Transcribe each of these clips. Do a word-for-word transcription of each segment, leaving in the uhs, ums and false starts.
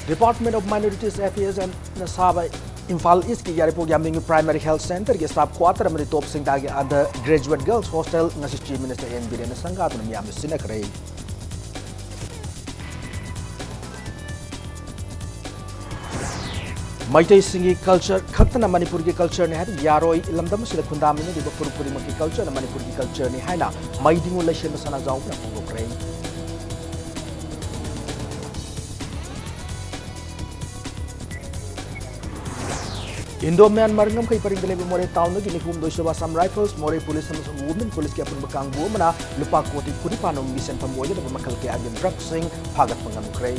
Department of Minorities Affairs ꯅ ꯁꯥꯕ ꯏꯝꯐꯥꯜ ꯏꯁꯀꯤ ꯌꯥꯏꯔꯤꯄꯣꯛ ꯌꯥꯝꯕꯦꯝꯒꯤ Primary Health Centre ꯒꯤ staff quarter ꯑꯃꯗꯤ ꯇꯣꯞ ꯁꯤꯡꯊꯥꯒꯤ under graduate girls hostel ꯉꯁꯤ Chief Minister N ꯕꯤꯔꯦꯟꯅ ꯁꯪꯒꯥꯗꯨꯅ ꯃꯤꯌꯥꯝꯗ ꯁꯤꯟꯅꯈ꯭ꯔꯦ꯫ ꯃꯩꯇꯩꯁꯤꯡꯒꯤ culture ꯈꯛꯇꯅ ꯃꯅꯤꯄꯨꯔꯒꯤ culture ꯅꯤ ꯍꯥꯏꯕ ꯌꯥꯔꯣꯏ꯫ ꯂꯝꯗꯝ ꯑꯁꯤꯗ ꯈꯨꯟꯗꯥꯃꯤꯟꯅꯔꯤꯕ ꯐꯨꯔꯨꯞ ꯈꯨꯗꯤꯡꯃꯛꯀꯤ culture ꯅ ꯃꯅꯤꯄꯨꯔꯒꯤ culture ꯅꯤ ꯍꯥꯏꯅ ꯃꯩꯗꯤꯉꯨ ꯂꯩꯁꯦꯝꯕ ꯁꯅꯥꯖꯥꯎꯕꯅ ꯐꯣꯡꯗꯣꯛꯈ꯭ꯔꯦ꯫ Indo-Myanmar ꯉꯝꯈꯩ ꯄꯔꯤꯡꯗ ꯂꯩꯕ ꯃꯣꯔꯦ town ꯗꯒꯤ ꯅꯤꯐꯨ ꯍꯨꯝꯗꯣꯏ ꯁꯨꯕ Assam Rifles, ꯃꯣꯔꯦ Police ꯑꯃꯁꯨꯡ Women Police ꯀꯤ ꯑꯄꯨꯟꯕ ꯀꯥꯡꯕꯨ ꯑꯃꯅ ꯂꯨꯄꯥ ꯀꯣꯇꯤ ꯀꯨꯟꯅꯤꯄꯥꯟ ꯔꯣꯝꯒꯤ ꯁꯦꯟꯐꯝ ꯑꯣꯏꯒꯗꯕ ꯃꯈꯜ ꯀꯌꯥꯒꯤ drug ꯁꯤꯡ ꯐꯥꯒꯠꯄ ꯉꯝꯈ꯭ꯔꯦ꯫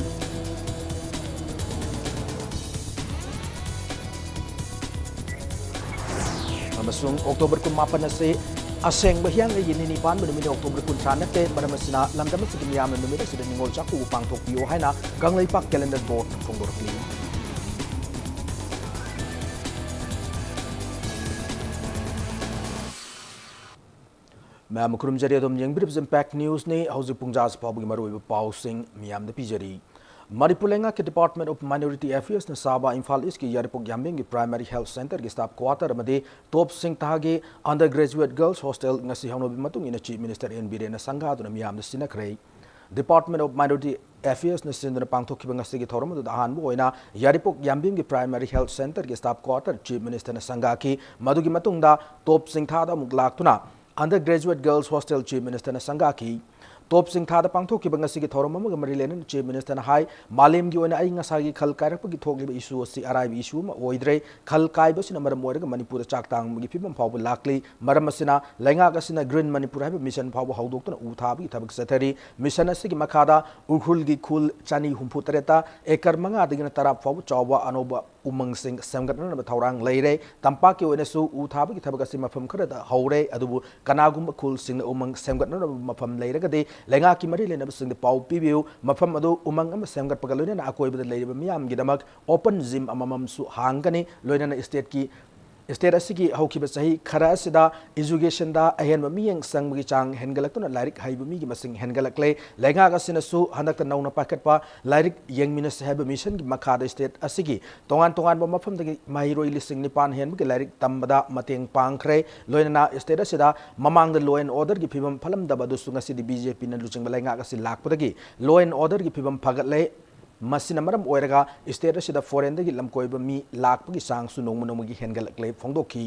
ꯑꯃꯁꯨꯡ October ꯀꯨꯟꯃꯥꯄꯟ ꯑꯁꯤ ꯑꯁꯦꯡꯕ ꯍꯤꯌꯥꯡꯒꯩꯒꯤ ꯅꯤꯅꯤ ꯄꯥꯟꯕ ꯅꯨꯃꯤꯠꯅꯤ, October ꯀꯨꯟꯊ꯭ꯔꯥ ꯅꯠꯇꯦ꯫ ꯃꯔꯝ ꯑꯁꯤꯅ ꯂꯝꯗꯝ ꯑꯁꯤꯒꯤ ꯃꯤꯌꯥꯝꯅ ꯅꯨꯃꯤꯠ ꯑꯁꯤꯗ ꯅꯤꯉꯣꯜ ꯆꯥꯛꯀꯧꯕ ꯄꯥꯡꯊꯣꯛꯄꯤꯌꯨ ꯍꯥꯏꯅ ꯀꯪꯂꯩꯄꯥꯛ Calendar Board ꯅ ꯐꯣꯡꯗꯣꯔꯛꯂꯤ꯫ ꯃꯌꯥꯝ ꯈꯨꯔꯨꯝꯖꯔꯤ, ꯑꯗꯣꯝ ꯌꯦꯡꯕꯤꯔꯤꯕꯁꯤ Impact News ꯅꯤ꯫ ꯍꯧꯖꯤꯛ ꯄꯨꯡꯖꯥꯁꯤ ꯐꯥꯎꯕꯒꯤ ꯃꯔꯨꯑꯣꯏꯕ ꯄꯥꯎꯁꯤꯡ ꯃꯤꯌꯥꯝꯗ ꯄꯤꯖꯔꯤ꯫ ꯃꯅꯤꯄꯨꯔ ꯂꯩꯉꯥꯛꯀꯤ Department of Minority Affairs ꯅ ꯁꯥꯕ ꯏꯝꯐꯥꯜ ꯏꯁꯀꯤ ꯌꯥꯏꯔꯤꯄꯣꯛ ꯌꯥꯝꯕꯦꯝꯒꯤ Primary Health Centre ꯒꯤ staff quarter ꯑꯃꯗꯤ ꯇꯣꯞ ꯁꯤꯡꯊꯥꯒꯤ under graduate girls hostel ꯉꯁꯤ ꯍꯧꯅꯕꯤ ꯃꯇꯨꯡ ꯏꯟꯅ Chief Minister N ꯕꯤꯔꯦꯟꯅ ꯁꯪꯒꯥꯗꯨꯅ ꯃꯤꯌꯥꯝꯗ ꯁꯤꯟꯅꯈ꯭ꯔꯦ꯫ Department of Minority Affairs ꯅ ꯁꯤꯟꯗꯨꯅ ꯄꯥꯡꯊꯣꯛꯈꯤꯕ ꯉꯁꯤꯒꯤ ꯊꯧꯔꯝ ꯑꯗꯨꯗ ꯑꯍꯥꯟꯕ ꯑꯣꯏꯅ ꯌꯥꯏꯔꯤꯄꯣꯛ ꯌꯥꯝꯕꯦꯝꯒꯤ Primary Health Centre ꯒꯤ staff quarter Chief Minister ꯅ ꯁꯪꯒꯥꯈꯤ꯫ ꯃꯗꯨꯒꯤ ꯃꯇꯨꯡꯗ ꯇꯣꯞ ꯁꯤꯡꯊꯥꯗ ꯑꯃꯨꯛ ꯂꯥꯛꯇꯨꯅ under graduate girls hostel Chief Minister ꯅ ꯁꯪꯒꯥꯈꯤ꯫ ꯇꯣꯞ ꯁꯤꯡꯊꯥꯗ ꯄꯥꯡꯊꯣꯛꯈꯤꯕ ꯉꯁꯤꯒꯤ ꯊꯧꯔꯝ ꯑꯃꯒ ꯃꯔꯤ ꯂꯩꯅꯅ Chief Minister ꯅ ꯍꯥꯏ, ꯃꯥꯂꯦꯝꯒꯤ ꯑꯣꯏꯅ ꯑꯏꯪ ꯑꯁꯥꯒꯤ ꯈꯜ ꯀꯥꯏꯔꯛꯄꯒꯤ ꯊꯣꯛꯂꯤꯕ issue ꯑꯁꯤ ꯑꯔꯥꯏꯕ issue ꯑꯃ ꯑꯣꯏꯗ꯭ꯔꯦ꯫ ꯈꯜ ꯀꯥꯏꯕꯁꯤꯅ ꯃꯔꯝ ꯑꯣꯏꯔꯒ ꯃꯅꯤꯄꯨꯔꯗ ꯆꯥꯛ ꯇꯥꯡꯕꯒꯤ ꯐꯤꯕꯝ ꯐꯥꯎꯕ ꯂꯥꯛꯂꯤ꯫ ꯃꯔꯝ ꯑꯁꯤꯅ ꯂꯩꯉꯥꯛ ꯑꯁꯤꯅ Green ꯃꯅꯤꯄꯨꯔ ꯍꯥꯏꯕ mission ꯐꯥꯎꯕ ꯍꯧꯗꯣꯛꯇꯨꯅ ꯎ ꯊꯥꯕꯒꯤ ꯊꯕꯛ ꯆꯠꯊꯔꯤ꯫ Mission ꯑꯁꯤꯒꯤ ꯃꯈꯥꯗ ꯎꯈ꯭ꯔꯨꯜꯒꯤ ꯈꯨꯜ ꯆꯅꯤ ꯍꯨꯝꯐꯨ ꯇꯔꯦꯠꯇ acre ꯃꯉꯥꯗꯒꯤꯅ ꯇꯔꯥ ꯐꯥꯎꯕ ꯆꯥꯎꯕ ꯑꯅꯧꯕ ꯎꯃꯪꯁꯤꯡ ꯁꯦꯝꯒꯠꯅꯅꯕ ꯊꯧꯔꯥꯡ ꯂꯩꯔꯦ꯫ ꯇꯝꯄꯥꯛꯀꯤ ꯑꯣꯏꯅꯁꯨ ꯎ ꯊꯥꯕꯒꯤ ꯊꯕꯛ ꯑꯁꯤ ꯃꯐꯝ ꯈꯔꯗ ꯍꯧꯔꯦ, ꯑꯗꯨꯕꯨ ꯀꯅꯥꯒꯨꯝꯕ ꯈꯨꯜꯁꯤꯡꯅ ꯎꯃꯪ ꯁꯦꯝꯒꯠꯅꯅꯕ ꯃꯐꯝ ꯂꯩꯔꯒꯗꯤ ꯂꯩꯉꯥꯛꯀꯤ ꯃꯔꯤ ꯂꯩꯅꯕꯁꯤꯡꯗ ꯄꯥꯎ ꯄꯤꯕꯤꯌꯨ꯫ ꯃꯐꯝ ꯑꯗꯨ ꯎꯃꯪ ꯑꯃ ꯁꯦꯝꯒꯠꯄꯒ ꯂꯣꯏꯅꯅ ꯑꯀꯣꯏꯕꯗ ꯂꯩꯔꯤꯕ ꯃꯤꯌꯥꯝꯒꯤꯗꯃꯛ open gym ꯑꯃꯃꯝꯁꯨ ꯍꯥꯡꯒꯅꯤ꯫ ꯂꯣꯏꯅꯅ state ꯀꯤ State ꯑꯁꯤꯒꯤ ꯍꯧꯈꯤꯕ ꯆꯍꯤ ꯈꯔ ꯑꯁꯤꯗ educationꯗ ꯑꯍꯦꯟꯕ ꯃꯤꯠꯌꯦꯡ ꯆꯪꯕꯒꯤ ꯆꯥꯡ ꯍꯦꯟꯒꯠꯂꯛꯇꯨꯅ ꯂꯥꯏꯔꯤꯛ ꯍꯩꯕ ꯃꯤꯒꯤ ꯃꯁꯤꯡ ꯍꯦꯟꯒꯠꯂꯛꯂꯦ꯫ ꯂꯩꯉꯥꯛ ꯑꯁꯤꯅꯁꯨ ꯍꯟꯗꯛꯇ ꯅꯧꯅ ꯄꯥꯏꯈꯠꯄ ꯂꯥꯏꯔꯤꯛ ꯌꯦꯡꯃꯤꯟꯅꯁꯤ ꯍꯥꯏꯕ missionꯒꯤ ꯃꯈꯥꯗ state ꯑꯁꯤꯒꯤ ꯇꯣꯉꯥꯟ ꯇꯣꯉꯥꯟꯕ ꯃꯐꯝꯗꯒꯤ ꯃꯍꯩꯔꯣꯏ ꯂꯤꯁꯤꯡ ꯅꯤꯄꯥꯟ ꯍꯦꯟꯕꯒꯤ ꯂꯥꯏꯔꯤꯛ ꯇꯝꯕꯗ ꯃꯇꯦꯡ ꯄꯥꯡꯈ꯭ꯔꯦ꯫ ꯂꯣꯏꯅꯅ state ꯑꯁꯤꯗ ꯃꯃꯥꯡꯗ law and orderꯒꯤ ꯐꯤꯕꯝ ꯐꯠꯂꯝꯗꯕ ꯑꯗꯨꯁꯨ ꯉꯁꯤꯗꯤ BJPꯅ ꯂꯨꯆꯤꯡꯕ ꯂꯩꯉꯥꯛ ꯑꯁꯤ ꯂꯥꯛꯄꯗꯒꯤ law and orderꯒꯤ ꯐꯤꯕꯝ ꯐꯒꯠꯂꯦ꯫ ꯃꯁꯤꯅ ꯃꯔꯝ ꯑꯣꯏꯔꯒ state ꯑꯁꯤꯗ foreignꯗꯒꯤ ꯂꯝꯀꯣꯏꯕ ꯃꯤ ꯂꯥꯛꯄꯒꯤ ꯆꯥꯡꯁꯨ ꯅꯣꯡꯃ ꯅꯣꯡꯃꯒꯤ ꯍꯦꯟꯒꯠꯂꯛꯂꯦ ꯐꯣꯡꯗꯣꯛꯈꯤ꯫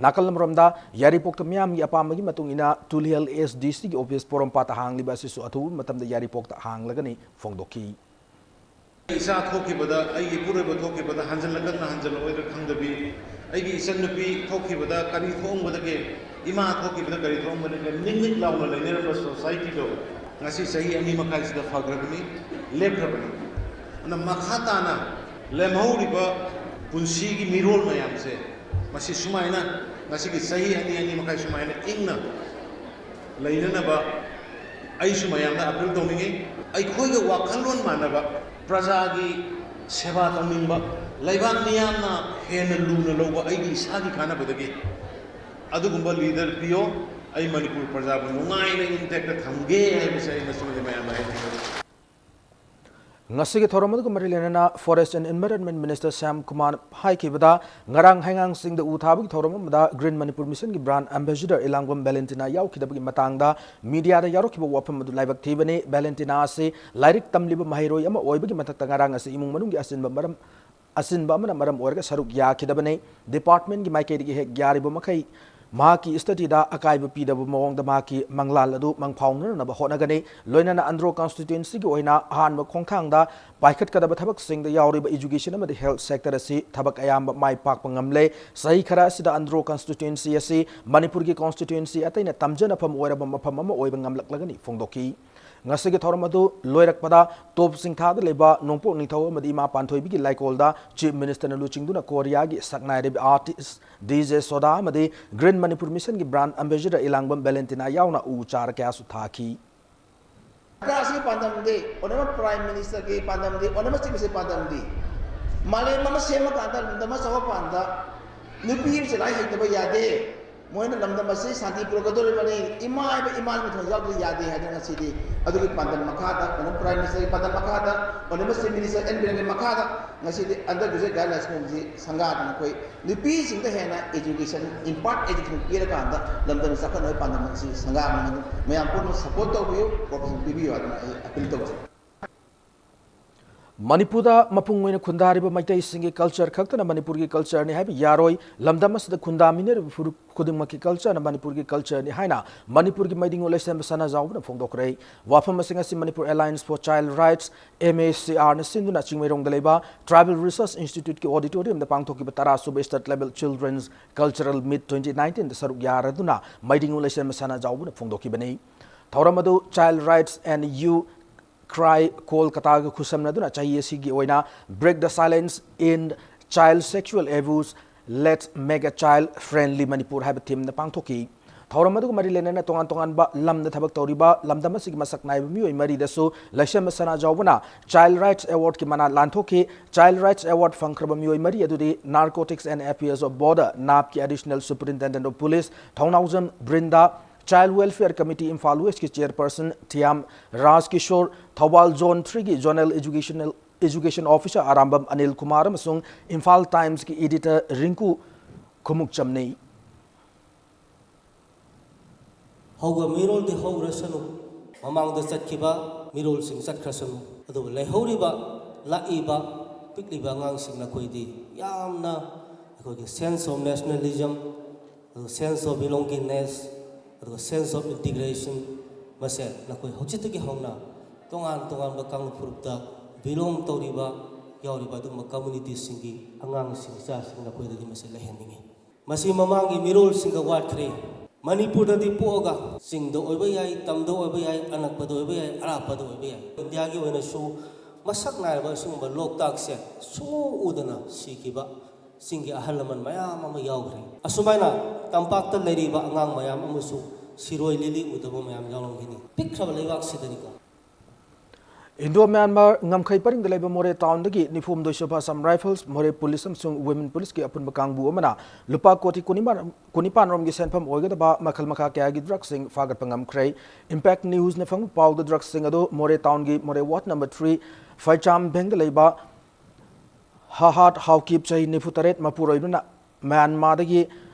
ꯅꯥꯀꯜ ꯑꯃꯔꯣꯝꯗ ꯌꯥꯏꯔꯤꯄꯣꯛꯇ ꯃꯤꯌꯥꯝꯒꯤ ꯑꯄꯥꯝꯕꯒꯤ ꯃꯇꯨꯡ ꯏꯟꯅ ꯇꯨꯂꯤꯍꯜ SDCꯒꯤ office ꯄꯣꯔꯣꯝꯄꯥꯠꯇ ꯍꯥꯡꯂꯤꯕ ꯑꯁꯤꯁꯨ ꯑꯊꯨꯕ ꯃꯇꯝꯗ ꯌꯥꯏꯔꯤꯄꯣꯛꯇ ꯍꯥꯡꯂꯒꯅꯤ ꯐꯣꯡꯗꯣꯛꯈꯤ꯫ ꯏꯆꯥ ꯊꯣꯛꯈꯤꯕꯗ, ꯑꯩꯒꯤ ꯏꯄꯨꯔꯣꯏꯕ ꯊꯣꯛꯈꯤꯕꯗ ꯍꯟꯖꯤꯜꯂꯛꯀꯗ꯭ꯔꯥ ꯍꯟꯖꯤꯜꯂꯛꯑꯣꯏꯗ꯭ꯔꯥ ꯈꯪꯗꯕꯤ, ꯑꯩꯒꯤ ꯏꯆꯟꯅꯨꯄꯤ ꯊꯣꯛꯈꯤꯕꯗ ꯀꯔꯤ ꯊꯣꯛꯑꯝꯒꯗꯒꯦ, ꯏꯃꯥ ꯊꯣꯛꯈꯤꯕꯗ ꯀꯔꯤ ꯊꯣꯛꯑꯝꯒꯗꯒꯦ, ꯅꯤꯛ ꯅꯤꯛ ꯂꯥꯎꯅ ꯂꯩꯅꯔꯝꯕ societyꯗꯣ ꯉꯁꯤ ꯆꯍꯤ ꯑꯅꯤ ꯃꯈꯥꯏꯁꯤꯗ ꯐꯈ꯭ꯔꯕꯅꯤ, ꯂꯦꯞꯈ꯭ꯔꯕꯅꯤ꯫ ꯑꯗꯨꯅ ꯃꯈꯥ ꯇꯥꯅ ꯂꯦꯝꯍꯧꯔꯤꯕ ꯄꯨꯟꯁꯤꯒꯤ ꯃꯤꯔꯣꯜ ꯃꯌꯥꯝꯁꯦ ꯃꯁꯤ ꯁꯨꯃꯥꯏꯅ ꯉꯁꯤꯒꯤ ꯆꯍꯤ ꯑꯅꯤ, ꯑꯅꯤ ꯃꯈꯥꯏ ꯁꯨꯃꯥꯏꯅ ꯏꯪꯅ ꯂꯩꯅꯅꯕ ꯑꯩꯁꯨ ꯃꯌꯥꯝꯗ appeal ꯇꯧꯅꯤꯡꯉꯤ꯫ ꯑꯩꯈꯣꯏꯒ ꯋꯥꯈꯜꯂꯣꯟ ꯃꯥꯟꯅꯕ ꯄ꯭ꯔꯖꯥꯒꯤ ꯁꯦꯕꯥ ꯇꯧꯅꯤꯡꯕ, ꯂꯩꯕꯥꯛ ꯃꯤꯌꯥꯝꯅ ꯍꯦꯟꯅ ꯂꯨꯅ ꯂꯧꯕ ꯑꯩꯒꯤ ꯏꯁꯥꯒꯤ ꯀꯥꯟꯅꯕꯗꯒꯤ ꯑꯗꯨꯒꯨꯝꯕ leader ꯄꯤꯌꯣ꯫ ꯑꯩ ꯃꯅꯤꯄꯨꯔ ꯄ꯭ꯔꯖꯥꯕꯨ ꯅꯨꯡꯉꯥꯏꯅ intact ꯊꯝꯒꯦ ꯍꯥꯏꯕꯁꯦ ꯑꯩ ꯃꯁꯤꯃꯗꯤ ꯃꯌꯥꯝꯗ ꯍꯥꯏꯖꯅꯤꯡꯉꯤ꯫ ꯉꯁꯤꯒꯤ ꯊꯧꯔꯝ ꯑꯗꯨꯒ ꯃꯔꯤ ꯂꯩꯅꯅ Forest and Environment Minister Shyam Kumar ꯍꯥꯏꯈꯤꯕꯗ, ꯉꯔꯥꯡ ꯍꯩꯉꯥꯡꯁꯤꯡꯗ ꯎ ꯊꯥꯕꯒꯤ ꯊꯧꯔꯝ ꯑꯃꯗ Green Manipur Missionꯒꯤ brand ambassador ꯏꯂꯥꯡꯕꯝ ꯚꯦꯂꯦꯟꯇꯤꯅꯥ ꯌꯥꯎꯈꯤꯗꯕꯒꯤ ꯃꯇꯥꯡꯗ mediaꯗ ꯌꯥꯎꯔꯛꯈꯤꯕ ꯋꯥꯐꯝ ꯑꯗꯨ ꯂꯥꯏꯕꯛ ꯊꯤꯕꯅꯤ꯫ ꯚꯦꯂꯦꯟꯇꯤꯅꯥ ꯑꯁꯤ ꯂꯥꯏꯔꯤꯛ ꯇꯝꯂꯤꯕ ꯃꯍꯩꯔꯣꯏ ꯑꯃ ꯑꯣꯏꯕꯒꯤ ꯃꯊꯛꯇ ꯉꯔꯥꯡ ꯑꯁꯤ ꯏꯃꯨꯡ ꯃꯅꯨꯡꯒꯤ ꯑꯁꯤꯟꯕ ꯃꯔꯝ ꯑꯁꯤꯟꯕ ꯑꯃꯅ ꯃꯔꯝ ꯑꯣꯏꯔꯒ ꯁꯔꯨꯛ ꯌꯥꯈꯤꯗꯕꯅꯤ꯫ Departmentꯒꯤ ꯃꯥꯏꯀꯩꯗꯒꯤ ꯍꯦꯛ ꯌꯥꯔꯤꯕ ꯃꯈꯩ ꯃꯍꯥꯛꯀꯤ studyꯗ ꯑꯀꯥꯏꯕ ꯄꯤꯗꯕ ꯃꯑꯣꯡꯗ ꯃꯍꯥꯛꯀꯤ ꯃꯪꯂꯥꯟ ꯑꯗꯨ ꯃꯪꯐꯥꯎꯅꯅꯕ ꯍꯣꯠꯅꯒꯅꯤ꯫ ꯂꯣꯏꯅꯅ ꯑꯟꯗ꯭ꯔꯣ constituencyꯒꯤ ꯑꯣꯏꯅ ꯑꯍꯥꯟꯕ ꯈꯣꯡꯊꯥꯡꯗ ꯄꯥꯏꯈꯠꯀꯗꯕ ꯊꯕꯛꯁꯤꯡꯗ ꯌꯥꯎꯔꯤꯕ education ꯑꯃꯗꯤ health sector ꯑꯁꯤ ꯊꯕꯛ ꯑꯌꯥꯝꯕ ꯃꯥꯏ ꯄꯥꯛꯄ ꯉꯝꯂꯦ꯫ ꯆꯍꯤ ꯈꯔ ꯑꯁꯤꯗ ꯑꯟꯗ꯭ꯔꯣ constituency ꯑꯁꯤ ꯃꯅꯤꯄꯨꯔꯒꯤ constituency ꯑꯇꯩꯅ ꯇꯝꯖꯅꯐꯝ ꯑꯣꯏꯔꯕ ꯃꯐꯝ ꯑꯃ ꯑꯣꯏꯕ ꯉꯝꯂꯛꯂꯒꯅꯤ ꯐꯣꯡꯗꯣꯛꯈꯤ꯫ ꯉꯁꯤꯒꯤ ꯊꯧꯔꯝ ꯑꯗꯨ ꯂꯣꯏꯔꯛꯄꯗ ꯇꯣꯞ ꯆꯤꯡꯊꯥꯗ ꯂꯩꯕ ꯅꯣꯡꯄꯣꯛ ꯅꯤꯡꯊꯧ ꯑꯃꯗꯤ ꯏꯃꯥ ꯄꯥꯟꯊꯣꯏꯕꯤꯒꯤ ꯂꯥꯏꯀꯣꯜꯗ Chief Ministerꯅ ꯂꯨꯆꯤꯡꯗꯨꯅ ꯀꯣꯔꯤꯌꯥꯒꯤ ꯁꯛꯅꯥꯏꯔꯕ artist DJ Soda ꯑꯃꯗꯤ Green Manipur Missionꯒꯤ brand ambassador ꯏꯂꯥꯡꯕꯝ ꯚꯦꯂꯦꯟꯇꯤꯅꯥ ꯌꯥꯎꯅ ꯎ ꯆꯥꯔ ꯀꯌꯥꯁꯨ ꯊꯥꯈꯤ꯫ ꯁꯔꯀꯥꯔ ꯑꯁꯤꯒꯤ ꯄꯥꯟꯗꯝꯗꯤ, ꯑꯣꯅꯔꯦꯕꯜ ꯄ꯭ꯔꯥꯏꯝ ꯃꯤꯅꯤꯁꯇꯔꯒꯤ ꯄꯥꯟꯗꯝꯗꯤ, ꯑꯣꯅꯔꯦꯕꯜ ꯆꯤꯐ ꯃꯤꯅꯤꯁꯇꯔꯒꯤ ꯄꯥꯟꯗꯝꯗꯤ, ꯃꯥꯂꯦꯝ ꯑꯃ ꯁꯦꯝꯕ ꯀꯥꯟꯗ, ꯂꯝꯗꯝ ꯑꯃ ꯆꯥꯎꯈꯠꯄ ꯀꯥꯟꯗ, ꯅꯨꯄꯤ ꯑꯃꯁꯦ ꯂꯥꯏꯔꯤꯛ ꯍꯩꯇꯕ ꯌꯥꯗꯦ, ꯃꯣꯏꯅ ꯂꯝꯗꯝ ꯑꯁꯤ ꯁꯥꯟꯇꯤ ꯄꯨꯔꯛꯀꯗꯧꯔꯤꯕꯅꯤ, ꯏꯃꯥ ꯍꯥꯏꯕ ꯏꯃꯥꯒꯤ ꯃꯊꯧ ꯌꯥꯎꯗꯕ ꯌꯥꯗꯦ ꯍꯥꯏꯗꯅ ꯉꯁꯤꯗꯤ ꯑꯗꯨꯒꯤ ꯄꯥꯟꯗꯝ ꯃꯈꯥꯗ, ꯑꯣꯅꯔꯦꯕꯜ ꯄ꯭ꯔꯥꯏꯝ ꯃꯤꯅꯤꯁꯇꯔꯒꯤ ꯄꯥꯟꯗꯝ ꯃꯈꯥꯗ, ꯑꯣꯅꯔꯦꯕꯜ ꯆꯤꯐ ꯃꯤꯅꯤꯁꯇꯔ ꯑꯦꯟ ꯕꯤꯔꯦꯟꯒꯤ ꯃꯈꯥꯗ ꯉꯁꯤꯗꯤ ꯑꯟꯗꯔ ꯒ꯭ꯔꯦꯖꯨꯑꯦꯠ ꯒꯥꯏꯗꯂꯥꯏꯟꯁ ꯀꯃꯤꯇꯤ ꯁꯪꯒꯥꯗꯅ ꯑꯩꯈꯣꯏ ꯅꯨꯄꯤꯁꯤꯡꯗ ꯍꯦꯟꯅ ꯏꯗꯨꯀꯦꯁꯟ, ꯏꯝꯄꯥꯔꯠ ꯏꯗꯨꯀꯦꯁꯟ ꯄꯤꯔꯀꯥꯟꯗ ꯂꯝꯗꯝ ꯆꯥꯎꯈꯠꯅꯕꯒꯤ ꯄꯥꯟꯗꯝ ꯑꯁꯤ ꯁꯪꯒꯥꯕꯅꯤ꯫ ꯃꯌꯥꯝ ꯄꯨꯝꯅꯃꯛ ꯁꯄꯣꯔꯠ ꯇꯧꯕꯤꯌꯨ, ꯀꯣꯑꯣꯄꯔꯦꯁꯟ ꯄꯤꯕꯤꯌꯨ ꯍꯥꯏꯗꯅ ꯑꯩ ꯑꯄꯤꯜ ꯇꯧꯖꯩ꯫ ꯃꯅꯤꯄꯨꯔꯗ ꯃꯄꯨꯡ ꯑꯣꯏꯅ ꯈꯨꯟꯗꯥꯔꯤꯕ ꯃꯩꯇꯩꯁꯤꯡꯒꯤ ꯀꯜꯆꯔ ꯈꯛꯇꯅ ꯃꯅꯤꯄꯨꯔꯒꯤ ꯀꯜꯆꯔꯅꯤ ꯍꯥꯏꯕ ꯌꯥꯔꯣꯏ꯫ ꯂꯝꯗꯝ ꯑꯁꯤꯗ ꯈꯨꯟꯗꯥꯃꯤꯟꯅꯔꯤꯕ ꯐꯨꯔꯨꯞ ꯈꯨꯗꯤꯡꯃꯛꯀꯤ ꯀꯜꯆꯔꯅ ꯃꯅꯤꯄꯨꯔꯒꯤ ꯀꯜꯆꯔꯅꯤ ꯍꯥꯏꯅ ꯃꯅꯤꯄꯨꯔꯒꯤ ꯃꯩꯗꯤꯡꯉꯨ ꯂꯩꯁꯦꯝꯕ ꯁꯅꯥꯖꯥꯎꯕꯅ ꯐꯣꯡꯗꯣꯛꯈ꯭ꯔꯦ꯫ ꯋꯥꯐꯝ ꯑꯁꯤ ꯉꯁꯤ Manipur alliance four child rights, M A ꯁꯤ ꯑꯥꯔꯅ ꯁꯤꯟꯗꯨꯅ ꯆꯤꯡꯃꯩꯔꯣꯡꯗ ꯂꯩꯕ ꯇ꯭ꯔꯥꯏꯕꯦꯜ ꯔꯤꯁꯔꯁ ꯏꯟꯁꯇꯤꯇ꯭ꯌꯨꯠꯀꯤ ꯑꯣꯗꯤꯇꯣꯔꯤꯌꯝꯗ ꯄꯥꯡꯊꯣꯛꯈꯤꯕ ꯇꯔꯥ ꯁꯨꯕ ꯁ꯭ꯇꯦꯠ ꯂꯦꯚꯦꯜ ꯆꯤꯜꯗ꯭ꯔꯦꯟꯁ ꯀꯜꯆꯔꯦꯜ ꯃꯤꯠ ꯇ꯭ꯋꯦꯟꯇꯤ ꯅꯥꯏꯟꯇꯤꯟꯗ ꯁꯔꯨꯛ ꯌꯥꯔꯗꯨꯅ ꯃꯩꯗꯤꯡꯉꯨ ꯂꯩꯁꯦꯝꯕ ꯁꯅꯥꯖꯥꯎꯕꯅ ꯐꯣꯡꯗꯣꯛꯈꯤꯕꯅꯤ꯫ ꯊꯧꯔꯝ ꯑꯗꯨ ꯆꯥꯏꯜ ꯔꯥꯏꯠꯁ ꯑꯦꯟ ꯌꯨ ꯀ꯭ꯔꯥꯏ ꯀꯣꯜꯀꯇꯥꯒ ꯈꯨꯠꯁꯝꯅꯗꯨꯅ ꯆꯍꯤ ꯑꯁꯤꯒꯤ ꯑꯣꯏꯅ Break the Silence in Child Sexual Abuse, Let's Make a Child Friendly Manipur ꯍꯥꯏꯕ ꯊꯤꯝꯗ ꯄꯥꯡꯊꯣꯛꯈꯤ꯫ ꯊꯧꯔꯝ ꯑꯗꯨꯒ ꯃꯔꯤ ꯂꯩꯅꯅ ꯇꯣꯉꯥꯟ ꯇꯣꯉꯥꯟꯕ ꯂꯝꯗ ꯊꯕꯛ ꯇꯧꯔꯤꯕ ꯂꯝꯗꯝ ꯑꯁꯤꯒꯤ ꯃꯁꯛ ꯅꯥꯏꯕ ꯃꯤꯑꯣꯏ ꯃꯔꯤꯗꯁꯨ ꯂꯩꯁꯦꯝꯕ ꯁꯅꯥꯖꯥꯎꯕꯅ ꯆꯥꯏꯜ ꯔꯥꯏꯠꯁ ꯑꯦꯋꯥꯔꯗꯀꯤ ꯃꯅꯥ ꯂꯥꯟꯊꯣꯛꯈꯤ꯫ ꯆꯥꯏꯜ ꯔꯥꯏꯠꯁ ꯑꯦꯋꯥꯔꯗ ꯐꯪꯈ꯭ꯔꯕ ꯃꯤꯑꯣꯏ ꯃꯔꯤ ꯑꯗꯨꯗꯤ Narcotics and Affairs of Border, ꯅꯥꯞꯀꯤ additional superintendent of police Thounaojam Brinda, child welfare committee Imphal ꯋꯦꯁꯀꯤ ꯆꯦꯌꯔꯄꯔꯁꯟ ꯊꯤꯌꯥꯝ ꯔꯥꯖ ꯀꯤꯁꯣꯔ, ꯊꯧꯕꯥꯜ ꯖꯣꯟ ꯊ꯭ꯔꯤꯒꯤ zonal educational, education officer Arambam Anil Kumar ꯑꯃꯁꯨꯡ ꯏꯝꯐꯥꯜ ꯇꯥꯏꯝꯁꯀꯤ ꯏꯗꯤꯇꯔ ꯔꯤꯡꯀꯨ ꯈꯨꯃꯨꯛꯆꯝꯅꯤ꯫ ꯍꯧꯕ ꯃꯤꯔꯣꯜꯗꯤ ꯍꯧꯈ꯭ꯔꯁꯅꯨ, ꯃꯃꯥꯡꯗ ꯆꯠꯈꯤꯕ ꯃꯤꯔꯣꯜꯁꯤꯡ ꯆꯠꯈ꯭ꯔꯁꯅꯨ, ꯑꯗꯨꯕꯨ ꯂꯩꯍꯧꯔꯤꯕ, ꯂꯥꯛꯏꯕ, ꯄꯤꯛꯂꯤꯕ ꯑꯉꯥꯡꯁꯤꯡ ꯅꯈꯣꯏꯗꯤ ꯌꯥꯝꯅ ꯑꯩꯈꯣꯏꯒꯤ sense of nationalism, ꯑꯗꯨꯒ sense of belongingness, ꯑꯗꯨꯒ sense of integration, ꯃꯁꯦ ꯅꯈꯣꯏ ꯍꯧꯖꯤꯛꯇꯒꯤ ꯍꯧꯅ ꯇꯣꯉꯥꯟ ꯇꯣꯉꯥꯟꯕ ꯀꯥꯡꯂꯨꯞ ꯐꯨꯔꯨꯞꯇ belong ꯇꯧꯔꯤꯕ, ꯌꯥꯎꯔꯤꯕ ꯑꯗꯨꯒꯨꯝꯕ communityꯁꯤꯡꯒꯤ ꯑꯉꯥꯡꯁꯤꯡ, ꯏꯆꯥꯁꯤꯡ ꯅꯈꯣꯏꯗꯗꯤ ꯃꯁꯤ ꯂꯩꯍꯟꯅꯤꯡꯉꯤ꯫ ꯃꯁꯤ ꯃꯃꯥꯡꯒꯤ ꯃꯤꯔꯣꯜꯁꯤꯡꯗ ꯋꯥꯠꯈ꯭ꯔꯦ꯫ ꯃꯅꯤꯄꯨꯔꯗꯗꯤ ꯄꯣꯛꯑꯒ ꯆꯤꯡꯗ ꯑꯣꯏꯕ ꯌꯥꯏ, ꯇꯝꯗ ꯑꯣꯏꯕ ꯌꯥꯏ, ꯑꯅꯛꯄꯗ ꯑꯣꯏꯕ ꯌꯥꯏ, ꯑꯔꯥꯞꯄꯗ ꯑꯣꯏꯕ ꯌꯥꯏ꯫ ꯏꯟꯗꯤꯌꯥꯒꯤ ꯑꯣꯏꯅꯁꯨ ꯃꯁꯛ ꯅꯥꯏꯔꯕ ꯑꯁꯤꯒꯨꯝꯕ ꯂꯣꯛꯇꯥꯛꯁꯦ ꯁꯨꯡꯎ ꯎꯗꯅ ꯁꯤꯈꯤꯕ ꯆꯤꯡꯒꯤ ꯑꯍꯜ ꯂꯃꯟ ꯃꯌꯥꯝ ꯑꯃ ꯌꯥꯎꯈ꯭ꯔꯦ꯫ ꯑꯁꯨꯃꯥꯏꯅ ꯇꯝꯄꯥꯛꯇ ꯂꯩꯔꯤꯕ ꯑꯉꯥꯡ ꯃꯌꯥꯝ ꯑꯃꯁꯨ ꯁꯤꯔꯣꯏ ꯂꯤꯂꯤ ꯎꯗꯕ ꯃꯌꯥꯝ ꯌꯥꯎꯔꯝꯒꯅꯤ꯫ ꯄꯤꯛꯈ꯭ꯔꯕ ꯂꯩꯕꯥꯛꯁꯤꯗꯅꯤꯀꯣ꯫ ꯏꯟꯗꯣ ꯃ꯭ꯌꯥꯟꯃꯥꯔ ꯉꯝꯈꯩ ꯄꯔꯤꯡꯗ ꯂꯩꯕ ꯃꯣꯔꯦ ꯇꯥꯎꯟꯗꯒꯤ ꯅꯤꯐꯨ ꯍꯨꯝꯗꯣꯏ ꯁꯨꯕ ꯑꯁꯥꯝ ꯔꯥꯏꯐꯜꯁ, ꯃꯣꯔꯦ ꯄꯨꯂꯤꯁ ꯑꯃꯁꯨꯡ ꯋꯨꯃꯦꯟ ꯄꯨꯂꯤꯁꯀꯤ ꯑꯄꯨꯟꯕ ꯀꯥꯡꯕꯨ ꯑꯃꯅ ꯂꯨꯄꯥ ꯀꯣꯇꯤ ꯀꯨꯟꯅꯤꯄꯥꯟ, ꯀꯨꯟꯅꯤꯄꯥꯟ ꯔꯣꯝꯒꯤ ꯁꯦꯟꯐꯝ ꯑꯣꯏꯒꯗꯕ ꯃꯈꯜ ꯃꯈꯥ ꯀꯌꯥꯒꯤ ꯗ꯭ꯔꯒꯁꯤꯡ ꯐꯥꯒꯠꯄ ꯉꯝꯈ꯭ꯔꯦ꯫ ꯏꯝꯄꯦꯛ ꯅ꯭ꯌꯨꯁꯅ ꯐꯪꯕ ꯄꯥꯎꯗ ꯗ꯭ꯔꯒꯁꯤꯡ ꯑꯗꯨ ꯃꯣꯔꯦ ꯇꯥꯎꯟꯒꯤ ꯃꯣꯔꯦ ꯋꯥꯔꯗ ꯅꯝꯕꯔ ꯊ꯭ꯔꯤ ꯐꯩꯆꯥꯝ ꯚꯦꯡꯗ ꯂꯩꯕ ꯍꯥꯍꯥꯠ ꯍꯥꯎꯀꯤꯞ, ꯆꯍꯤ ꯅꯤꯐꯨ ꯇꯔꯦꯠ, ꯃꯄꯨꯔꯣꯏꯕꯅ ꯃ꯭ꯌꯥꯟꯃꯥꯔꯗꯒꯤ